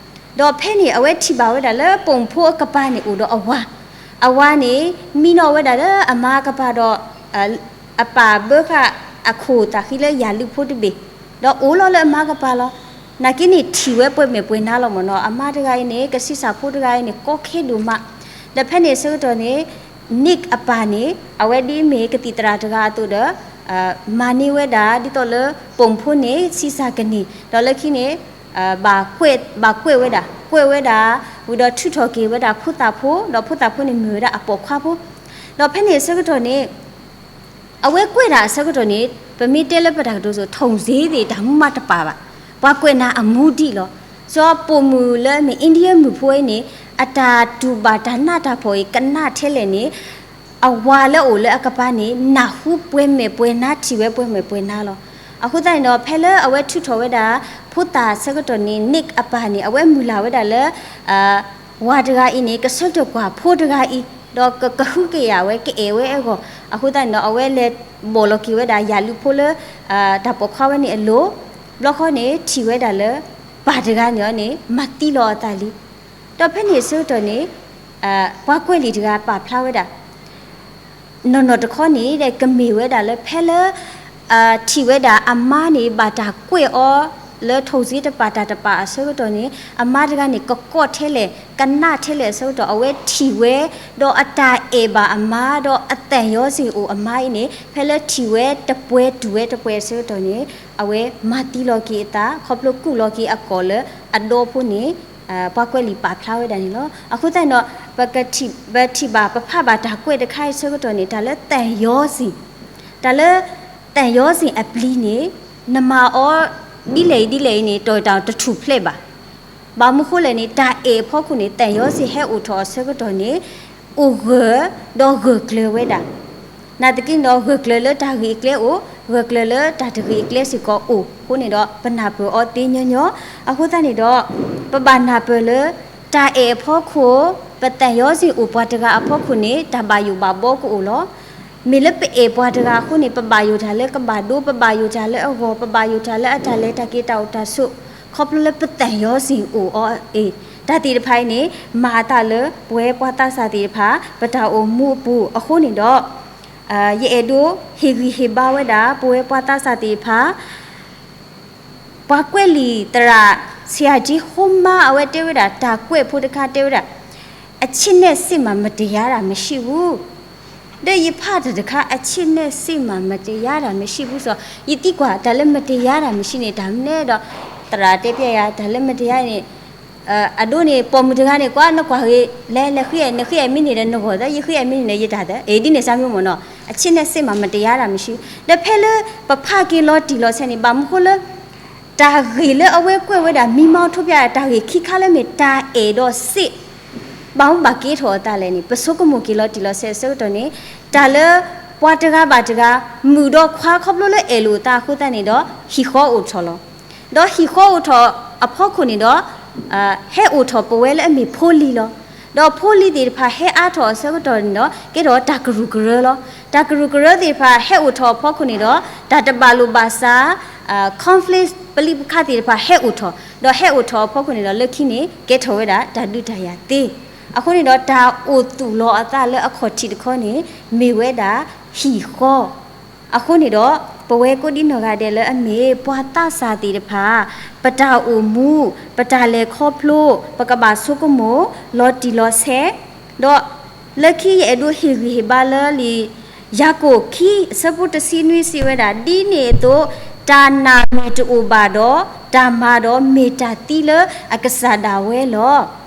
ဒီးဖဲန့ၣ် အဝဲထံၣ်ဘၣ်ဝဲဒၣ်လၢပိာ်မုၣ်ဖိအကပၤန့ၣ်အိၣ်ဒီးအဝၤ, အဝၤန့ၣ် မံနီၣ်ဝဲဒၣ်လၢအမါကပၤဒီး အပာ်ဘၢဃာ်အခိၣ်သးဃံလၢယၤလုးဖိတဘ့ၣ်, ဒီးအိၣ်လီၤလၢအမါကပၤလီၤ. နာ်က့န့ၣ်ထံၣ်ဝဲပှဲၤမဲာ်ပှဲၤနါလီၤမ့ၢ်နီၤ, အမါတဂၤအံၤန့ၣ် ကဆံးစၢ်ဖိတဂၤအံၤန့ၣ် ကီခဲဒိၣ်မး. ဒီးဖဲန့ၣ်အဆၢကတီၢ်န့ၣ် Nick အပၢ်န့ၣ် အဝဲဒ်အမ့ၢ်ကသံၣ်သရၣ်တဂၤအသိးဒီး မၤန့ၢ်ဝဲဒၣ် ဒ်သိးလၢပိာ်မုၣ်ဖိန့ၣ် ဆံးစၢ်ကန့ၢ်, ဒီးလၢခံန့ၣ် ဘၣ်ကွဲးဝဲဒၣ်, ကွဲးဝဲဒၣ်, ဝံၤဒီးထုးထီၣ်က့ၤဝဲဒၣ်ဖိသၣ်ဖိ, ဒီးဖိသၣ်ဖိန့ၣ်မ့ၢ်ဝဲဒၣ်အပိာ်ခွါဖိ, ဒီးဖဲန့ၣ်အဆၢကတီၢ်န့ၣ် အဝဲကွဲးတၢ်အဆၢကတီၢ်န့ၣ် ပမ့ၢ်တဲလၢပတၢ်ကတိၤစိၤ ထုံးစံသ့ၣ် တၢ်မူမးတပာ်ဘၣ်, ပှၤကွဲးနၤအမူဒံးလီၤ. စီၤပိာ်မုၣ်လၢအမ့ၢ် India မုၣ်ဖိအံၤန့ၣ် အတၢ်တူၢ်ဘၣ်တၢ်နးတၢ်ဖှီၣ်အံၤကနးထဲလဲၣ်န့ၣ် အဝၤလၢအအိၣ်လၢအကပၤန့ၣ် နၢ်ဟူပှဲၤမဲာ်ပှဲၤနါ ထံၣ်ဝဲပှဲၤမဲာ်ပှဲၤနါလီၤ. အဃိသတးန့ၣ်ဒီး ဖဲလၢအဝဲထုးထီၣ်ဝဲဒၣ် ဖိသၣ်အဆၢကတီၢ်န့ၣ် Nick အပၢ်န့ၣ် အဝဲမုၢ်လၢ်ဝဲဒၣ်လၢ ဝၤတဂၤအံၤန့ၣ် ကဆၢထၢၣ်ကွၢ်ဖိတဂၤအံၤ, ဒီးကကဟုကယာ်ဝဲ ကအဲၣ်ဝဲအဂီၢ်, အဃိသတးန့ၣ်ဒီး အဝဲလဲၤဘီၣ်လီၤက့ၤဝဲဒၣ်ယၤလုးဖိလၢ တၢ်ပိာ်ခွါဝဲန့ၣ်အလိၤ, ဘျီဃီန့ၣ် ထံၣ်ဝဲဒၣ်လၢ ပၢ်တဂၤန့ၣ်န့ၣ် မၤသံလီၤအသးလံ. ဒီးဖဲန့ၣ်အဆၢကတီၢ်န့ၣ် ပှၤကွဲးလံာ်တဂၤပာ်ဖျါဝဲဒၣ် နီၢ်နီၢ်တခီန့ၣ် ကမ့ၢ်ဝဲဒၣ်လၢဖဲလၢ ထံၣ်ဝဲဒၣ်အမါန့ၣ် ဘၣ်တၢ်ကွဲးအီၤလၢ ထုံးစံတပာ်တၢ်တပာ်အဆၢကတီၢ်န့ၣ် အမါတဂၤန့ၣ် ကကီထဲလဲၣ် ကနးထဲလဲၣ်အဆၢကတီၢ် အဝဲထံၣ်ဝဲ ဒီးအတၢ်အဲၣ်ဘၣ်အမါ ဒီးအသၣ်ယီစ့ၣ်အိၣ်အမါအံၤန့ၣ် ဖဲလၢထံၣ်ဝဲတပှဲၤတူၢ်ဝဲတပှဲၤအဆၢကတီၢ်န့ၣ် အဝဲမၤသံလီၤက့ၤအသး ခီဖျိကူၣ်လီၤက့ၤအကိာ်လၢအဒီဖိန့ၣ် ပှၤကွဲးလံာ်ပာ်ဖျါဝဲဒၣ်န့ၣ်လီၤ. အဃိသတးန့ၣ်ဒီး ပကထံၣ် ပထံၣ်ဘၣ် ပဖးဘၣ်တၢ်ကွဲးတခါအံၤအဆၢကတီၢ်န့ၣ် တၢ်လၢသၣ်ယီစ့ၣ် တၢ်လၢသၣ်ယီစ့ၣ်အပျံၤန့ၣ် နမၤအီၤဒ်လဲၣ်အံၤဒ်လဲၣ်အံၤန့ၣ် တၢ်တထူၣ်ဖျဲးဘၣ်. ဘၣ်မနုၤဃိလဲၣ်န့ၣ် တၢ်အဲၣ်အဖီခိၣ်န့ၣ် သၣ်ယီစ့ၣ်ဟဲအိၣ်ထီၣ်အဆၢကတီၢ်န့ၣ် အိၣ်ဂၢၢ်ဒီးဂၢၢ်ကျၢၤဝဲဒၣ် နာ်သက့န့ၣ်ဒီး ဂၢၢ်ကျၢၤလၢတၢ်ဂ့ၢ်အကျဲအိၣ်, ဂၢၢ်ကျၢၤလၢတၢ်တဂ့ၢ်အကျဲစ့ၢ်ကီးအိၣ်အဃိန့ၣ်ဒီး ပနၢ်ပၢၢ်အီၤသ့ညီညီ. အဃိသတးန့ၣ်ဒီး ပဘၣ်နၢ်ပၢၢ်လၢ တၢ်အဲၣ်အဖီခိၣ် ပသၣ်ယီစ့ၣ်အိၣ်ပှၤတဂၤအဖီခိၣ်န့ၣ် တၢ်ဘၣ်ယိၣ်ဘၣ်ဘီကအိၣ်လီၤ. မ့ၢ်လၢပအဲၣ်ပှၤတဂၤအဃိန့ၣ် ပဘၣ်ယိၣ်တၢ်လၢကဘၣ်ဒိ ပဘၣ်ယိၣ်တၢ်လၢအဂီၢ် ပဘၣ်ယိၣ်တၢ်လၢအတၢ်လဲၤတၢ်က့ၤတၢ်အိၣ်တၢ်ဆိး ခီဖျိလၢပသၣ်ယီစ့ၣ်အိၣ်အီၤအံၤ တၢ်သ့ၣ်တဖၣ်အံၤန့ၣ် မၤအသးလၢပဝဲပှၤသးစၢ်သ့ၣ်တဖၣ် ပတၢ်အိၣ်မူအပူၤအဃိန့ၣ်ဒီး ယအဲၣ်ဒိးဟ့ၣ်ဂံၢ်ဟ့ၣ်ဘါဝဲဒၣ် ပဝဲပှၤသးစၢ်သ့ၣ်တဖၣ် ပှၤကွဲးလံာ်သရၣ် ဆရာကြီး ဟိမါ အဝဲတဲဝဲဒၣ် တၢ်ကွဲးဖိတခါတဲဝဲဒၣ် အချစ်နဲ့စိတ်မှာ မတရားတာ မရှိဘူး ဒီးယဖးတၢ်တခါ အချစ်နဲ့စိတ်မှာ မတရားတာ မရှိဘူး စီၤ ယသံကွၢ် တၢ်လၢ မတရားတာ မရှိ န့ၣ် တၢ်မနုၤလဲၣ်ဒီး သရၣ်တဲပျဲယၤ တၢ်လၢ မတရား န့ၣ် အဒိန့ၣ် ပိာ်မုၣ်တဂၤန့ၣ် ကွၢ်နကွၢ်ဂ့ၤ လဲၤလဲၤဃ့အဲၣ် နဃ့အဲၣ်မ့ၢ်န့ၢ်ဒီးနဂီၢ်သၢ ယဃ့အဲၣ်မ့ၢ်န့ၢ်ဒီးယတၢ်သၢ အ့ၣ် ဒ်န့ၣ်စၢ်မ့ၢ်မ့ၢ်နီၤ အချစ်နဲ့စိတ်မှာ မတရားတာ မရှိ ဒီးဖဲလၢ ပဖးက့ၤလီၤတံၢ်လီၤဆဲးန့ၣ် ဘၣ်မနုၤဃိလၢ တၢ်ဂ့ၢ်လၢအဝဲကွဲးဝဲဒၣ် မံမီထိဖျါ တၢ်ဂ့ၢ်ခံခါလၢမ့ၢ်တၢ်အဲၣ်ဒီးစ့း ဘၣ်မူဘၣ်ကဲထီၣ်အသးလဲၣ်န့ၣ် ပဆိကမိၣ်က့ၤလီၤတံၢ်လီၤဆဲးအဆၢကတီၢ်န့ၣ် တၢ်လၢ ပှၤတဂၤဘၣ်တဂၤ မုၣ်ဒီးခွါခီဖျိလၢအဲၣ်လိာ်အသးအဃိသတးန့ၣ်ဒီး ဟံၣ်ဃီအိၣ်ထီၣ်လီၤ. ဒီးဟံၣ်ဃီအိၣ်ထီၣ်အဖီခိၣ်န့ၣ်ဒီး ဟဲအိၣ်ထီၣ်ပဝဲလၢအမ့ၢ်ဖိလံၤလီၤ. ဒီးဖိလံၤသ့ၣ်တဖၣ်ဟဲအါထီၣ်အဆၢကတီၢ်န့ၣ်ဒီး ကဲထီၣ်တၢ်ကရူၢ်ကရၢလီၤ. တၢ်ကရူၢ်ကရၢသ့ၣ်တဖၣ်ဟဲအိၣ်ထီၣ်အဖီခိၣ်န့ၣ်ဒီး တၢ်တဘၣ်လိာ်ဘၣ်စး conflict ပလံးပခါသ့ၣ်တဖၣ်ဟဲအိၣ်ထီၣ် ဒီးဟဲအိၣ်ထီၣ်အဖီခိၣ်န့ၣ်ဒီး လၢခံန့ၣ် ကဲထီၣ်ဝဲဒၣ်တၢ်ဒုးတၢ်ယၤသ့. အဃိန့ၣ်ဒီး တၢ်အိၣ်သူၣ်လီၤအသးလၢအခီၣ်ထံးတခီန့ၣ် မ့ၢ်ဝဲဒၣ်ဟံၣ်ဃီ အဃိန့ၣ်ဒီး ပဝဲကိးဒံနီၢ်ဂၤဒဲးလၢအမ့ၢ်ပှၤသးစၢ်သ့ၣ်တဖၣ် ပတၢ်အိၣ်မူ ပတၢ်လဲၤခီဖျိ ပကဘၣ်ဆိကမိၣ် လီၤတံၢ်လီၤဆဲး ဒီးလၢခံယအဲၣ်ဒိးဟ့ၣ်ဂံၢ်ဟ့ၣ်ဘါလၢလံာ် ယၤကိာ်ခံ အဆၢဖိတဆံနွံစံးဝဲဒၣ် ဒ်န့ၣ်အသိး တၢ်နာ်မ့ၢ်တအိၣ်ဘၣ်ဒီး တၢ်မၤဒီးမ့ၢ်တၢ်သံလၢအကစၢ်ဒၣ်ဝဲလီၤ.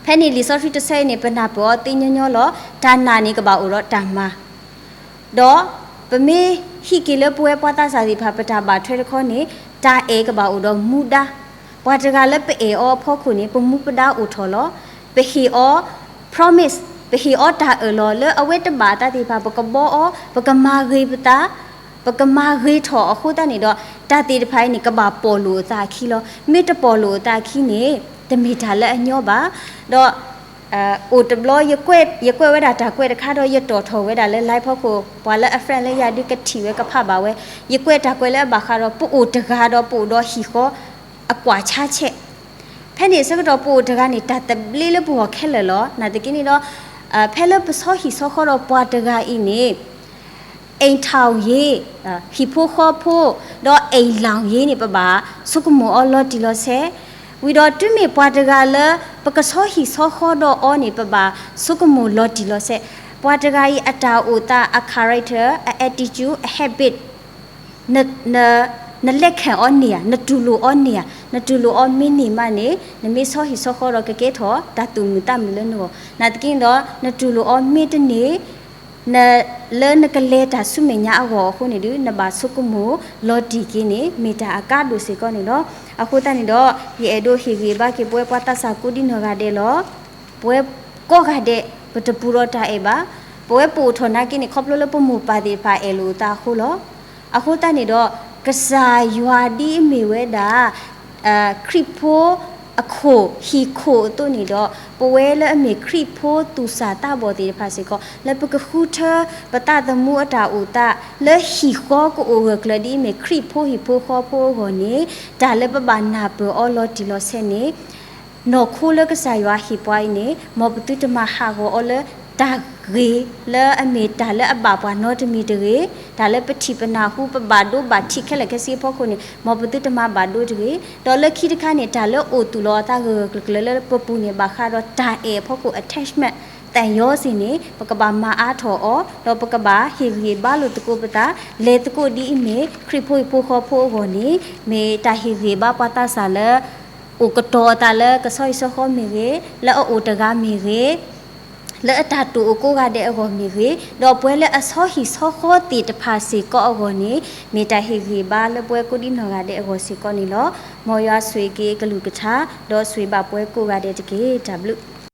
ဖဲန့ၣ်လံာ်စီဆှံတဆၢအံၤန့ၣ် ပနၢ်ပၢၢ်အီၤသ့ညီညီလီၤ. တၢ်နာ်န့ၣ်ကဘၣ်အိၣ်ဒီးတၢ်မၤ ဒီးပမ့ၢ်ဟံးက့ၤလၢပဝဲပှၤသးစၢ်သ့ၣ်တဖၣ် ပတၢ်ဘၣ်ထွဲတခီန့ၣ် တၢ်အဲၣ်ကဘၣ်အိၣ်ဒီးမူဒါ. ပှၤတဂၤလၢပအဲၣ်အီၤအဖီခိၣ်န့ၣ် ပမူပဒါအိၣ်ထီၣ်လီၤ. ပဟ့ၣ်အီၤ promise ပဟ့ၣ်အီၤတၢ်အၢၣ်လီၤလၢအဝဲတဘၣ်အသးသ့ၣ်တဖၣ် ပကဘီအီၤ ပကမၤဂ့ၤပသး ပကမၤဂ့ၤထီၣ်အဃိသတးန့ၣ်ဒီး တၢ်သ့ၣ်တဖၣ်အံၤန့ၣ် ကဘၣ်ပီၣ်လိာ်အသးအခံလီၤ. မ့ၢ်တပီၣ်လိာ်အသးအခံန့ၣ် တမ့ၢ်တၢ်လၢအညီဘၣ်. ဒီး အိၣ်တဘျီ ယကွဲးဝဲဒၣ်တၢ်ကွဲးတခါဒီး ယတီၣ်ထီၣ်ဝဲဒၣ်လၢ live ဖီခိၣ် ပှၤလၢအ friend လၢယၤဒုးကထံၣ်ဝဲကဖးဘၣ်ဝဲ, ယကွဲးတၢ်ကွဲးလၢအဘၣ်ဃးဒီး ပအိၣ်တဂၤဒီးပအိၣ်ဒီးဟံၣ်ဃီ အကွၢ်ဆါဆဲး ဖဲန့ၣ်ဆၢကတီၢ်ပအိၣ်တဂၤန့ၣ် တၢ်သဘျ့လၢပဂီၢ်ခဲလၢာ်လီၤ. နာ်သက့န့ၣ်ဒီး ဖဲလၢပဆီဟံၣ်ဆီဃီဒီးပှၤတဂၤအံၤန့ၣ် အိမ်ထောင်ရေး, ဟံၣ်ဖိဃီဖိ, ဒီး အိမ်ထောင်ရေး န့ၣ် ပဘၣ်ဆိကမိၣ်အီၤလီၤတံၢ်လီၤဆဲး, ဝံၤဒီးတုၤမ့ၢ်ပှၤတဂၤလၢ ပကဆီဟံၣ်ဆီဃီဒီးအီၤန့ၣ် ပဘၣ်ဆိကမိၣ်လီၤတံၢ်လီၤဆဲး, ပှၤတဂၤအံၤအတၢ်အိၣ်သး အ character, အ attitude, အ habit နလဲၤခဲအီၤန့ၢ်ဧါ, နတူၢ်လိာ်အီၤန့ၢ်ဧါ, နတူၢ်လိာ်အီၤမ့ၢ်န့ၢ်မးန့ၣ် နမ့ၢ်ဆီဟံၣ်ဆီဃီဒီးကကဲထီၣ်တၢ်သူၣ်မုာ်သးမုာ်လၢနဂီၢ်. နာ်သက့န့ၣ်ဒီး နတူၢ်လိာ်အီၤမ့ၢ်တန့ၢ် လၢနကလဲၤတၢ်ဆူမဲာ်ညါအဂီၢ်အဃိန့ၣ်ဒီး နဘၣ်ဆိကမိၣ်လီၤတံၢ်က့ၤန့ၣ် မ့ၢ်တၢ်အကါဒိၣ်စ့ၢ်ကီးန့ၣ်လီၤ. အဃိသတးန့ၣ်ဒီး ယအဲၣ်ဒိးဟ့ၣ်ဂံၢ်ဘါက့ၤပဝဲပှၤသးစၢ်ကိးဒံနီၢ်ဂၤဒဲးလီၤ. ပဝဲကိးဂၤဒဲး ပတပူၤဒီးတၢ်အဲၣ်ဘၣ်. ပဝဲပအိၣ်ထီၣ်နာ်က့န့ၣ် ခီဖျိလၢပမိၢ်ပၢ်သ့ၣ်တဖၣ်အဲၣ်လိာ်အသးအဃိလီၤ. အဃိသတးန့ၣ်ဒီး ကစၢ်ယွၤဒ်အမ့ၢ်ဝဲဒၣ် ခရံာ်ဖိအခိၣ်ဟံၣ်ခိၣ်အသိးန့ၣ်ဒီး ပဝဲလၢအမ့ၢ်ခရံာ်ဖိသူၣ်စၢ်သးဘီၣ်သ့ၣ်တဖၣ်စ့ၢ်ကီး လၢပကဃုထၢပသးသမူအတၢ်အိၣ်သး လၢဟံၣ်ဃီကအိၣ်ဂၢၢ်ကျၢၤဒ်အမ့ၢ်ခရံာ်ဖိဟံၣ်ဖိဃီဖိအဂီၢ်န့ၣ် တၢ်လၢပဘၣ်နၢ်ပၢၢ်အီၤလီၤတံၢ်လီၤဆဲးန့ၣ် နီၢ်ခိလၢကစၢ်ယွၤဟ့ၣ်ပှၤအံၤန့ၣ် မ်ပသုတမၤဟးဂီၤအီၤလၢတၢ်ဂ့ၤလၢအမ့ၢ်တၢ်လၢအဘၣ်ပှၤနီတမံၤတဂ့ၤ, တၢ်လၢပထံၣ်ပနၢ်ဟူပဘၣ်ဒိဘၣ်ထံးခဲလၢာ်ခဲဆ့အဖီခိၣ်န့ၣ် မ်ပသုတမၤဘၣ်ဒိတဂ့ၤ. ဒီးလၢခံတခါန့ၣ် တၢ်လၢအိၣ်သူၣ်လီၤအသးဂၢၢ်ဂၢၢ်ကျၢၤကျၢၤလၢပပူၤန့ၣ် ဘၣ်ဃးဒီးတၢ်အဲၣ်အဖီခိၣ် attachment သံယောဇဉ် န့ၣ် ပကဘၣ်မၤအါထီၣ်အီၤ ဒီးပကဘၣ်ဟ့ၣ်ဂံၢ်ဘါလိာ်သကိးပသး လဲၤသကိးဒ်အမ့ၢ် ခရံာ်ဖိဟံၣ်ဖိဃီဖိအဂီၢ်န့ၣ် မ့ၢ်တၢ်ဟ့ၣ်ဂံၢ်ဘါပှၤသးစၢ်လၢ အိၣ်ကတီၤအသးလၢကဆီဟံၣ်ဆီဃီမ့ၢ်ဂ့ၤ, လၢအအိၣ်တဂၤမ့ၢ်ဂ့ၤ, လၢအတၢ်တိာ်အိၣ်ကိးဂၤဒဲးအဂီၢ်မ့ၢ်ဂ့ၤ, ဒီးပဝဲလၢအဆီဟံၣ်ဆီဃီသ့ၣ်တဖၣ်စ့ၢ်ကီးအဂီၢ်န့ၣ် မ့ၢ်တၢ်ဟ့ၣ်ဂံၢ်ဘါလၢပဝဲကိးဒံနီၢ်ဂၤဒဲးအဂီၢ်စ့ၢ်ကီးန့ၣ်လီၤ. မ်ယွၤဆိၣ်ဂ့ၤက့ၤကလုၢ်ကထါ ဒီးဆိၣ်ဂ့ၤဘၣ်ပဝဲကိးဂၤဒဲးတက့ၢ်. တၢ်ဘျုး